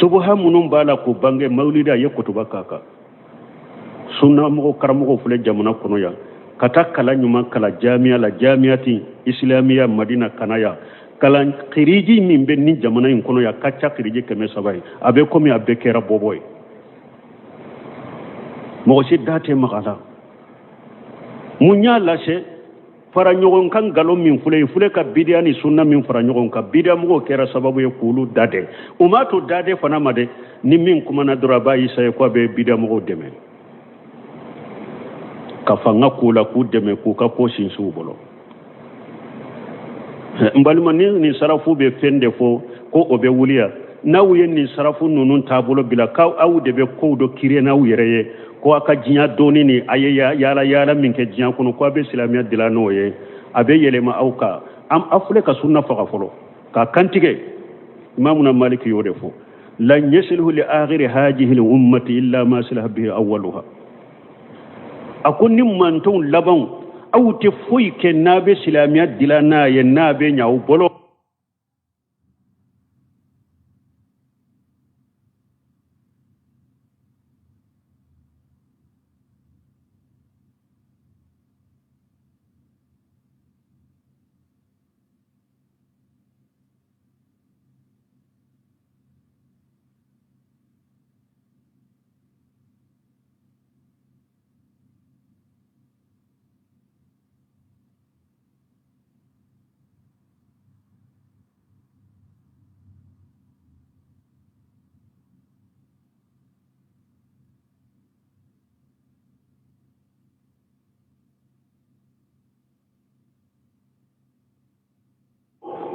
Subuha minnu b'a la k'o bange mawulidi, a ye kutuba k'a kan. Sunnamɔgɔ karamɔgɔw filɛ jamana kɔnɔ yan, ka taa kalan ɲuman kalan jamiya la, jamiyati islamiya Madina kana yan. Kalan kiriji min bɛ ni jamana in kɔnɔ yan ka ca kiriji 300 ye. A bɛ komi a bɛɛ kɛra bɔbɔ ye, mɔgɔ si da tɛ maga la. Mun y'a lase? Fara ɲɔgɔn kan nkalon min filɛ, filɛ ka bidiya ni sunna min fara ɲɔgɔn kan, bidiya mɔgɔw kɛra sababu ye k'olu da dɛ. U m'a to da dɛ fana ma dɛ. Ni min kumana dɔrɔn, a b'a isaye ko a bɛ bidiya mɔgɔw dɛmɛ, ka fanga k'u la, k'u dɛmɛ, k'u ka ko sinsin u bolo. N balima, ni nin sarafu bɛ fɛn de fɔ ko o bɛ wuli yan, n'aw ye nin sarafu ninnu taabolo bila, k'aw aw de bɛ kow dɔ kiiri n'aw yɛrɛ ye, ko aw ka diɲɛ dɔɔni ni a ye yaala yaala min kɛ diɲɛ kɔnɔ, ko a bɛ silamɛya dilan n'o ye, a bɛ yɛlɛma aw kan. Aw filɛ ka sunna faga fɔlɔ k'a kantigɛ. Imamuna Maliki y'o de fɔ: lan yasluhu li akhiri hajihi l ummati illa ma salaha bihi awwaluha. A ko ni mantonw labanw, aw tɛ foyi kɛ n'a bɛ silamɛya dilan n'a ye, n'a bɛ ɲɛ aw bolo.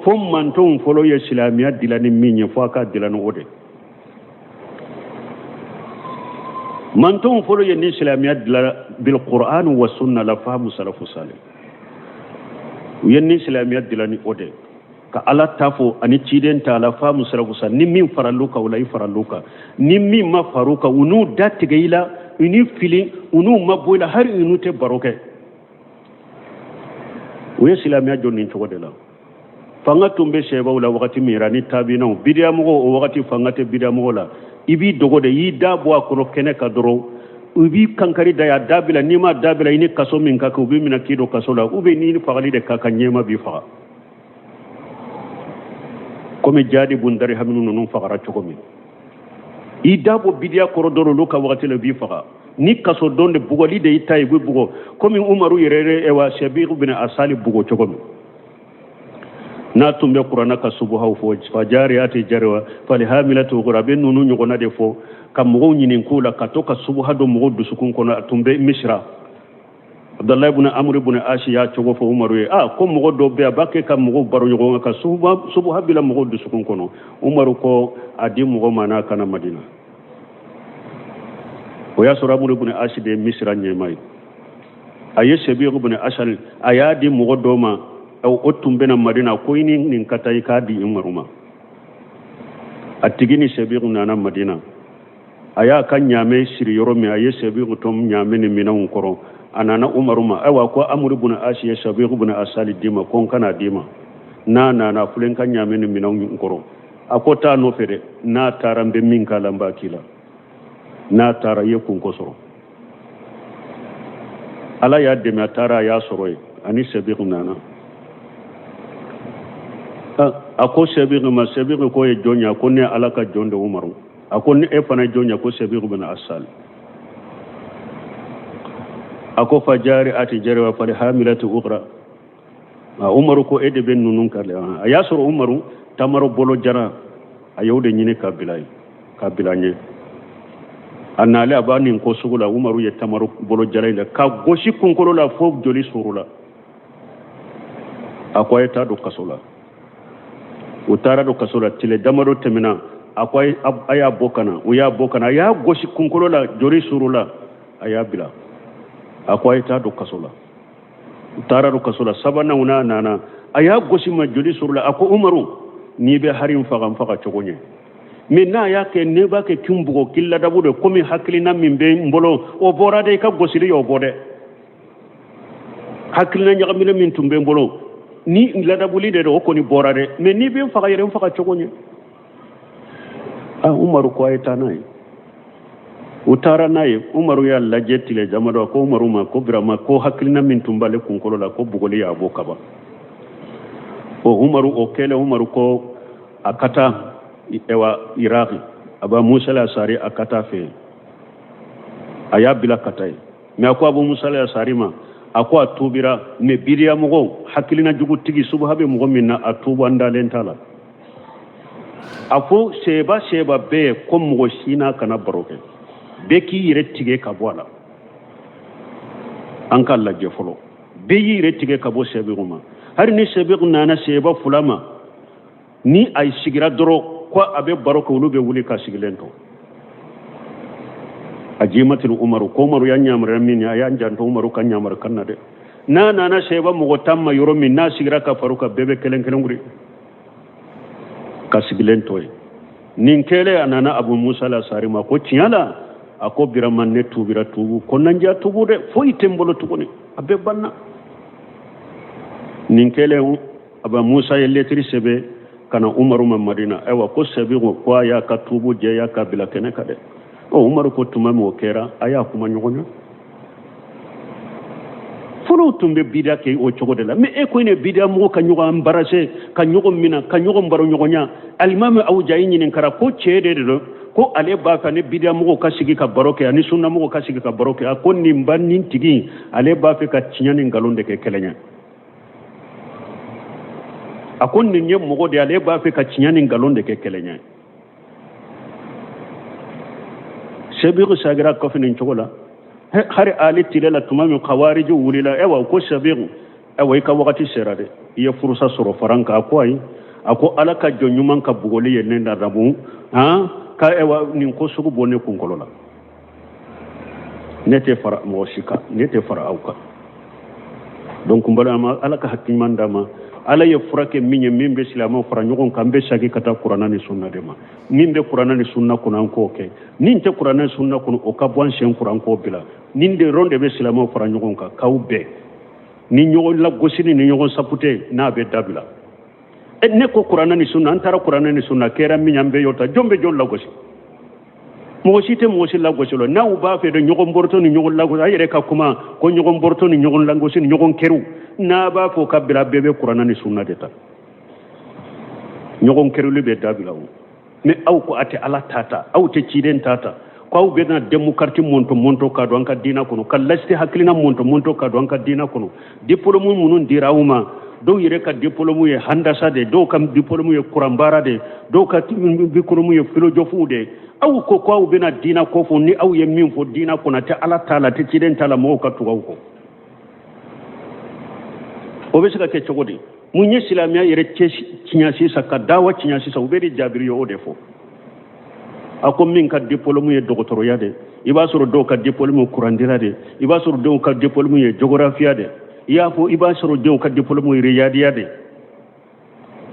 Fo mantonw fɔlɔ ye silamɛya dilan ni min ye, fo a ka dilan ni o de. Mantonw fɔlɔ ye ni silamɛya dilan bil Qur'an wa sunna la fahamu salafu salih. U ye ni silamɛya dilan ni o de, ka Ala ta fɔ ani ciden ta la fahamu salafu salih. Ni min faral'u kan, o la i faral'u kan. Ni min ma far'u kan, u n'u da tigɛ i la, u n'i fili, u n'u ma bɔ i la, hali u n'u tɛ baro kɛ. U ye silamɛya jɔ nin cogo de la. Fanga tun bɛ sɛbaw la wagati min yɛrɛ ni tabinaw, bidiyamɔgɔw, o wagati fanga tɛ bidiyamɔgɔ la. I b'i dogo de, i da bɔ a kɔnɔ kɛnɛ kan dɔrɔn, u b'i kankari da, a dabila. N'i ma dabila, i ni kaso min ka kan, u b'i minɛ k'i don kaso la, ou bien n'i ni fagali de ka kan, ɲɛma b'i faga, komi Jadi bun Darihaminu ninnu fagara cogo min. I da bɔ bidiya kɔrɔ dɔrɔn, olu ka wagati la, u b'i faga. Ni kaso don de, bugɔli de y'i ta ye, i bɛ bugɔ komi Umaru yɛrɛ ewa Sɛbiku bin Asali bugɔ cogo min. N'a tun bɛ kuranna ka subuhaw fɔ, fajariyati jariwa falihamilati ukura, a bɛ ninnu ɲɔgɔnna de fɔ ka mɔgɔw ɲinink'o la, ka to ka subuha don mɔgɔw dusukun kɔnɔ. A tun bɛ Misira, Abdalayi bun Amuri bun Asi y'a cogo fɔ Umaru ye: a ko mɔgɔ dɔ bɛ, a b'a kɛ ka mɔgɔw baro ɲɔgɔn kan, ka subuha bila mɔgɔw dusukun kɔnɔ. Umaru ko a di mɔgɔ ma n'a kana Madina. O y'a sɔrɔ Amuri bun Asi de ye Misira ɲɛmaa ye. A ye Sɛbiku bun Asali, a y'a di mɔgɔ dɔ ma, o tun bɛna Madina, ko i ni nin ka taa, i k'a di Umaru ma. A tigi ni Sɛbiku nana Madina, a y'a ka ɲaamɛ siri yɔrɔ min, a ye Sɛbiku to ɲaamɛ ni minɛnw kɔrɔ. A nana Umaru ma: ayiwa, ko Amuru bun Asi ye Sɛbiku bun Asali d'i ma, ko n kana d'i ma. N'a nana, filɛ n ka ɲaamɛ ni minɛnw kɔrɔ. A ko taa nɔfɛ dɛ, n'a taara n bɛ min k'a la, n b'a k'i la. N'a taara, i ye kunko sɔrɔ. Ala y'a dɛmɛ, a taara, a y'a sɔrɔ yen, ani Sɛbiku nana. A ko Sɛbiku ma, Sɛbiku ko ye jɔn ye? A ko ne Ala ka jɔn de, Umaru. A ko ni e fana ye jɔn ye? Ko Sɛbiku bin Asali. A ko fajari ati jariwa fali hamilati ukra. Umaru ko e de bɛ ninnu kan dɛ. A y'a sɔrɔ Umaru tamaro bolo jara, a y'o de ɲini ka bila ye, ka bila ɲɛ. A nalen, a b'a nin ko sugu la. Umaru ye tamaro bolo jara in ka gosi kunkolo la fo joli suru la. A ko a ye taa don kaso la. U taara don kaso la. Tile damadɔ tɛmɛna, a ko a y'a bɔ ka na. U y'a bɔ ka na, a y'a gosi kunkolo la, joli suru la, a y'a bila. A ko a ye taa don kaso la. U taara don kaso la sabanan u n'a nana a y'a gosi ma joli sɔrɔla a ko umaru n'i bɛ hari n faga n faga cogo ɲɛ mais n'a y'a kɛ ne b'a kɛ k'i bugɔ k'i ladabu de komi hakilina min bɛ n bolo o bɔra dɛ i ka gosili y'o bɔ dɛ hakilina ɲagaminen min tun bɛ n bolo ni ladabuli de don o kɔni bɔra dɛ mais n'i bɛ n faga yɛrɛ n faga cogo ɲɛ ah umaru ko a ye taa n'a ye u taara n'a ye umaru y'a lajɛ tile damadɔ ko umaru ma ko birama ko hakilina min tun b'ale kunkolo la ko bugɔli y'a bɔ kaban o umaru o kɛlen umaru ko a ka taa ewa iraki aba musa lasari a ka taa fɛ yen a y'a bila ka taa yen mais a ko abu musa lasari ma a ko a tubira mais bidiya mɔgɔw hakilina jugutigi subaha bɛ mɔgɔ min na a tuba n dalen t'a la a fɔ seba seba bɛɛ ye ko mɔgɔ si n'a kana baro kɛ bɛɛ k'i yɛrɛ tigɛ ka bɔ a la an k'a lajɛ fɔlɔ bɛɛ y'i yɛrɛ tigɛ ka bɔ sɛbɛnw ma hali ni sɛbɛnw nana seba fila ma ni a sigira dɔrɔn ko a bɛ baro kɛ olu bɛ wuli ka sigilen to a jimatiri umaru ko umaru y'a yamaruya min ye a y'an janto umaru ka yamarukan na dɛ n'a nana seba mɔgɔ tan ma yɔrɔ min n'a sigira ka far'u kan bɛɛ bɛ kelen kelen wuli ka sigilen to yen nin kɛlen a nana abu musa lasari ma ko tiɲɛ la a ko birama ne tubira tubu kɔnɔnajɛya tubu dɛ foyi tɛ n bolo tuguni a bɛɛ banna nin kɛlen aba musa ye lɛtiri sɛbɛn ka na umaru ma madina ayiwa ko sɛbi ko ko a y'a ka tubu jɛya ka bila kɛnɛ kan dɛ ɔ umaru ko tuma min o kɛra a y'a kuma ɲɔgɔn ye fɔlɔw tun bɛ bida kɛ o cogo de la mais e ko ne bida mɔgɔ ka ɲɔgɔn embarrasser ka ɲɔgɔn mina ka ɲɔgɔn baro ɲɔgɔnya alimami awujayi ɲininkara ko cɛ de don ko ale b'a fɛ ni bida mɔgɔw ka sigi ka baro kɛ ani sunna mɔgɔw ka sigi ka baro kɛ a ko nin ba nin tigi ale b'a fɛ ka tiɲɛ ni nkalon de kɛ kelen ye a ko nin ye mɔgɔ de ye ale b'a fɛ ka tiɲɛ ni nkalon de kɛ kelen ye sebiku sagira kɔfɛ nin cogo la hari ali tile la tuma min kawarijiw wulila ayiwa ko sebiku ayiwa i ka wagati sera dɛ i ye furusa sɔrɔ fara n kan a ko ayi a ko ala ka jɔn ɲuman ka bugɔli ye ne ladamu han ka ayiwa nin ko sugu bɔ ne kunkolo la ne tɛ fara mɔgɔ si kan ne tɛ fara aw kan donc n balima ala ka hakili ɲuman d'an ma ala ye fura kɛ min ye min bɛ silamɛw fara ɲɔgɔn kan an bɛ segin ka taa kuranna ni sunna de ma min bɛ kuranna ni sunna kɔnɔ an k'o kɛ min tɛ kuranna ni sunna kɔnɔ o ka bɔ an sen kɔrɔ an k'o bila nin de dɔrɔn de bɛ silamɛw fara ɲɔgɔn kan k'aw bɛn ni ɲɔgɔn lagosili ni ɲɔgɔn sapute n'a bɛ dabila ne ko kuranna ni sunna an taara kuranna ni sunna kɛra min ye an bɛɛ y'o ta jɔn bɛ jɔn lagosi mɔgɔ si tɛ mɔgɔ si lagosi la n'aw b'a fɛ de ɲɔgɔn bɔrɔtɔ ni ɲɔgɔn lagosi a yɛrɛ ka kuma ko ɲɔgɔn bɔrɔtɔ ni ɲɔgɔn lagosi ni ɲɔgɔn kɛriw n'a b'a fɔ ka bila bɛɛ bɛ kuranna ni sunna de ta ɲɔgɔn kɛrili bɛ dabila o ni aw ko a tɛ ala ta ta aw tɛ ciden ta ta ko aw bɛna démocratie mɔntɔ mɔntɔ ka don an ka diina kɔnɔ ka laïcité hakilina mɔntɔ mɔntɔ ka don an ka diina kɔnɔ diplôme minnu dira aw ma dɔw yɛrɛ ka diplôme ye handasa de dɔw ka diplôme ye kuranbaara de dɔw ka diplôme ye filozofuw de aw ko ko aw bɛna diina ko fɔ ni aw ye min fɔ diina kɔnɔ a tɛ ala ta la a tɛ ciden ta la mɔgɔw ka tugu aw kɔ o bɛ se ka kɛ cogo di mun ye silamɛya yɛrɛ cɛ tiɲɛ sisan ka dawa tiɲɛ sisan u bɛ de jabiri ye o de fɔ a ko min ka diplôme ye dɔgɔtɔrɔya de i b'a sɔrɔ dɔw ka diplôme ye kurandira de i b'a sɔrɔ dɔw ka diplôme ye géographie de i y'a fɔ i b'a sɔrɔ dɔw ka diplôme ye riyadiya de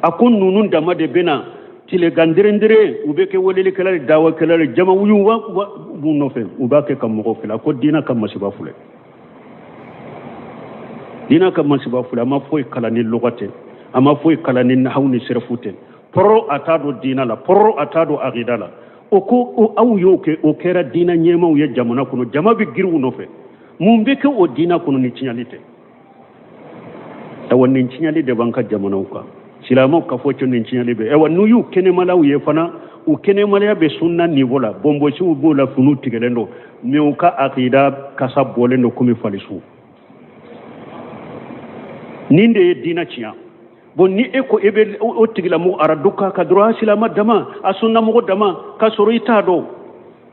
a ko ninnu dama de bɛna tilegan derendere u bɛ kɛ welelikɛla de dawakɛla de jama wuyu b'u nɔfɛ u b'a kɛ ka mɔgɔw fili a ko diinɛ ka masiba filɛ diinɛ ka masiba filɛ a ma foyi kalan ni lɔgɔ tɛ a ma foyi kalan ni nahawu ni sɛrɛfu tɛ pɔrɔ a t'a dɔn diinɛ la pɔrɔ a t'a dɔn akida la o ko aw y'o kɛ o kɛra diinɛ ɲɛmaaw ye jamana kɔnɔ jama bɛ girin u nɔfɛ mun bɛ kɛ o diinɛ kɔnɔ ni tiɲɛli tɛ ayiwa nin tiɲɛli de b'an ka jamanaw kan silamɛw ka fɔ cɛ nin tiɲɛli bɛ ayiwa n'u y'u kɛnɛmalaw ye fana u kɛnɛmalaya bɛ sunna niveau la bɔnbɔsiw b'o la finiw tigɛlen don mais u ka akida kasa bɔlen don komi falisu nin de ye diinɛ tiɲɛ bon ni e ko e bɛ o tigilamɔgɔ aradu k'a kan dɔrɔn a silamɛ dama a sunnamɔgɔ dama k'a sɔrɔ i t'a dɔn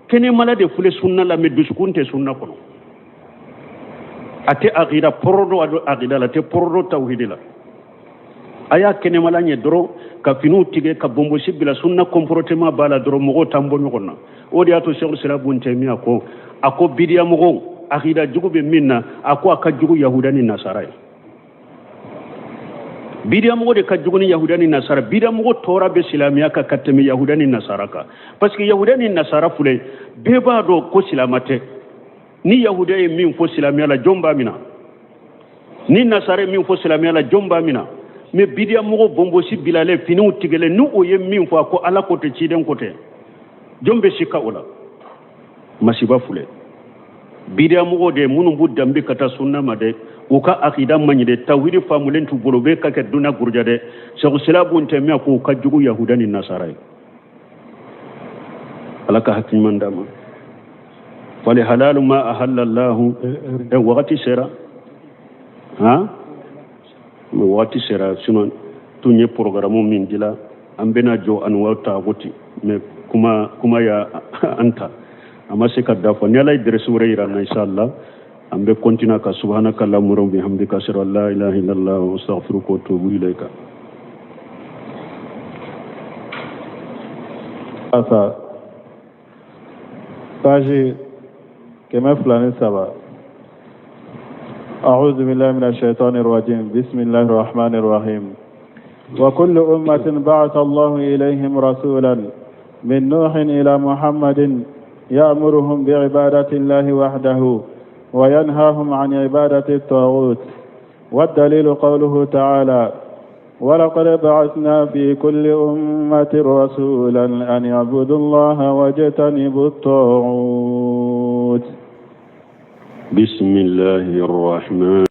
kɛnɛmala de filɛ sunna la mais dusukun tɛ sunna kɔnɔ a tɛ akida pɔrɔ dɔn akida la a tɛ pɔrɔ dɔn tawhidi la a y'a kɛnɛmala ɲɛ dɔrɔn ka finiw tigɛ ka bonbosi bila sunna comportement b'a la dɔrɔn mɔgɔw t'an bɔ ɲɔgɔn na o de y'a to sɛku sira bun tɛmiya ko a ko bidiya mɔgɔw akida jugu bɛ min na a ko a ka jugu yahuda ni nasara ye Bidiyamɔgɔ de ka jugu ni yahuda ni nasara. Bidiyamɔgɔ tɔɔrɔ bɛ silamɛya kan ka tɛmɛ yahuda ni nasara kan, parce que yahuda ni nasara filɛ, bɛɛ b'a dɔn ko silama tɛ. Ni yahuda ye min fɔ silamɛya la, jɔn b'a mina? Ni nasara ye min fɔ silamɛya la, jɔn b'a mina? Mais bidiyamɔgɔ bonbosi bilalen, finiw tigɛlen, ni o ye min fɔ, a ko Ala ko tɛ, ciden ko tɛ, jɔn bɛ sika o la? Masiba filɛ. Bidiyamɔgɔw de minnu b'u danbe ka taa sunna ma dɛ, u ka akida man ɲi dɛ, tawhidi faamulen t'u bolo, u bɛ ka kɛ duniya guruja dɛ. Sɛku sila bun tɛmiya ko u ka jugu yahuda ni nasara ye. Ala ka hakili ɲuman d'an ma. Fali halalu ma ahalla Allahu. Ɛ, wagati sera, han, wagati sera. Sinon tun ye programme min dila, an bɛna jɔ anwau taaguti, mais kuma kuma ya an ta a ma se ka dafa. Ni Ala ye dɛrɛsi wɛrɛ yira an na, inshallah an bɛ continuer ka. Subhanaka allahumma wa bihamdika, ashhadu an la ilaha illallah wa astaghfiruka wa atubu ilayka. Asa page 203. أعوذ بالله من الشيطان الرجيم، بسم الله الرحمن الرحيم. وكل أمة بعث الله إليهم رسولا من نوح إلى محمد يأمرهم بعبادة الله وحده وينهاهم عن عبادة الطاغوت، والدليل قوله تعالى: ولقد بعثنا في كل أمة رسولا أن يعبدوا الله واجتنبوا الطاغوت. بسم الله الرحمن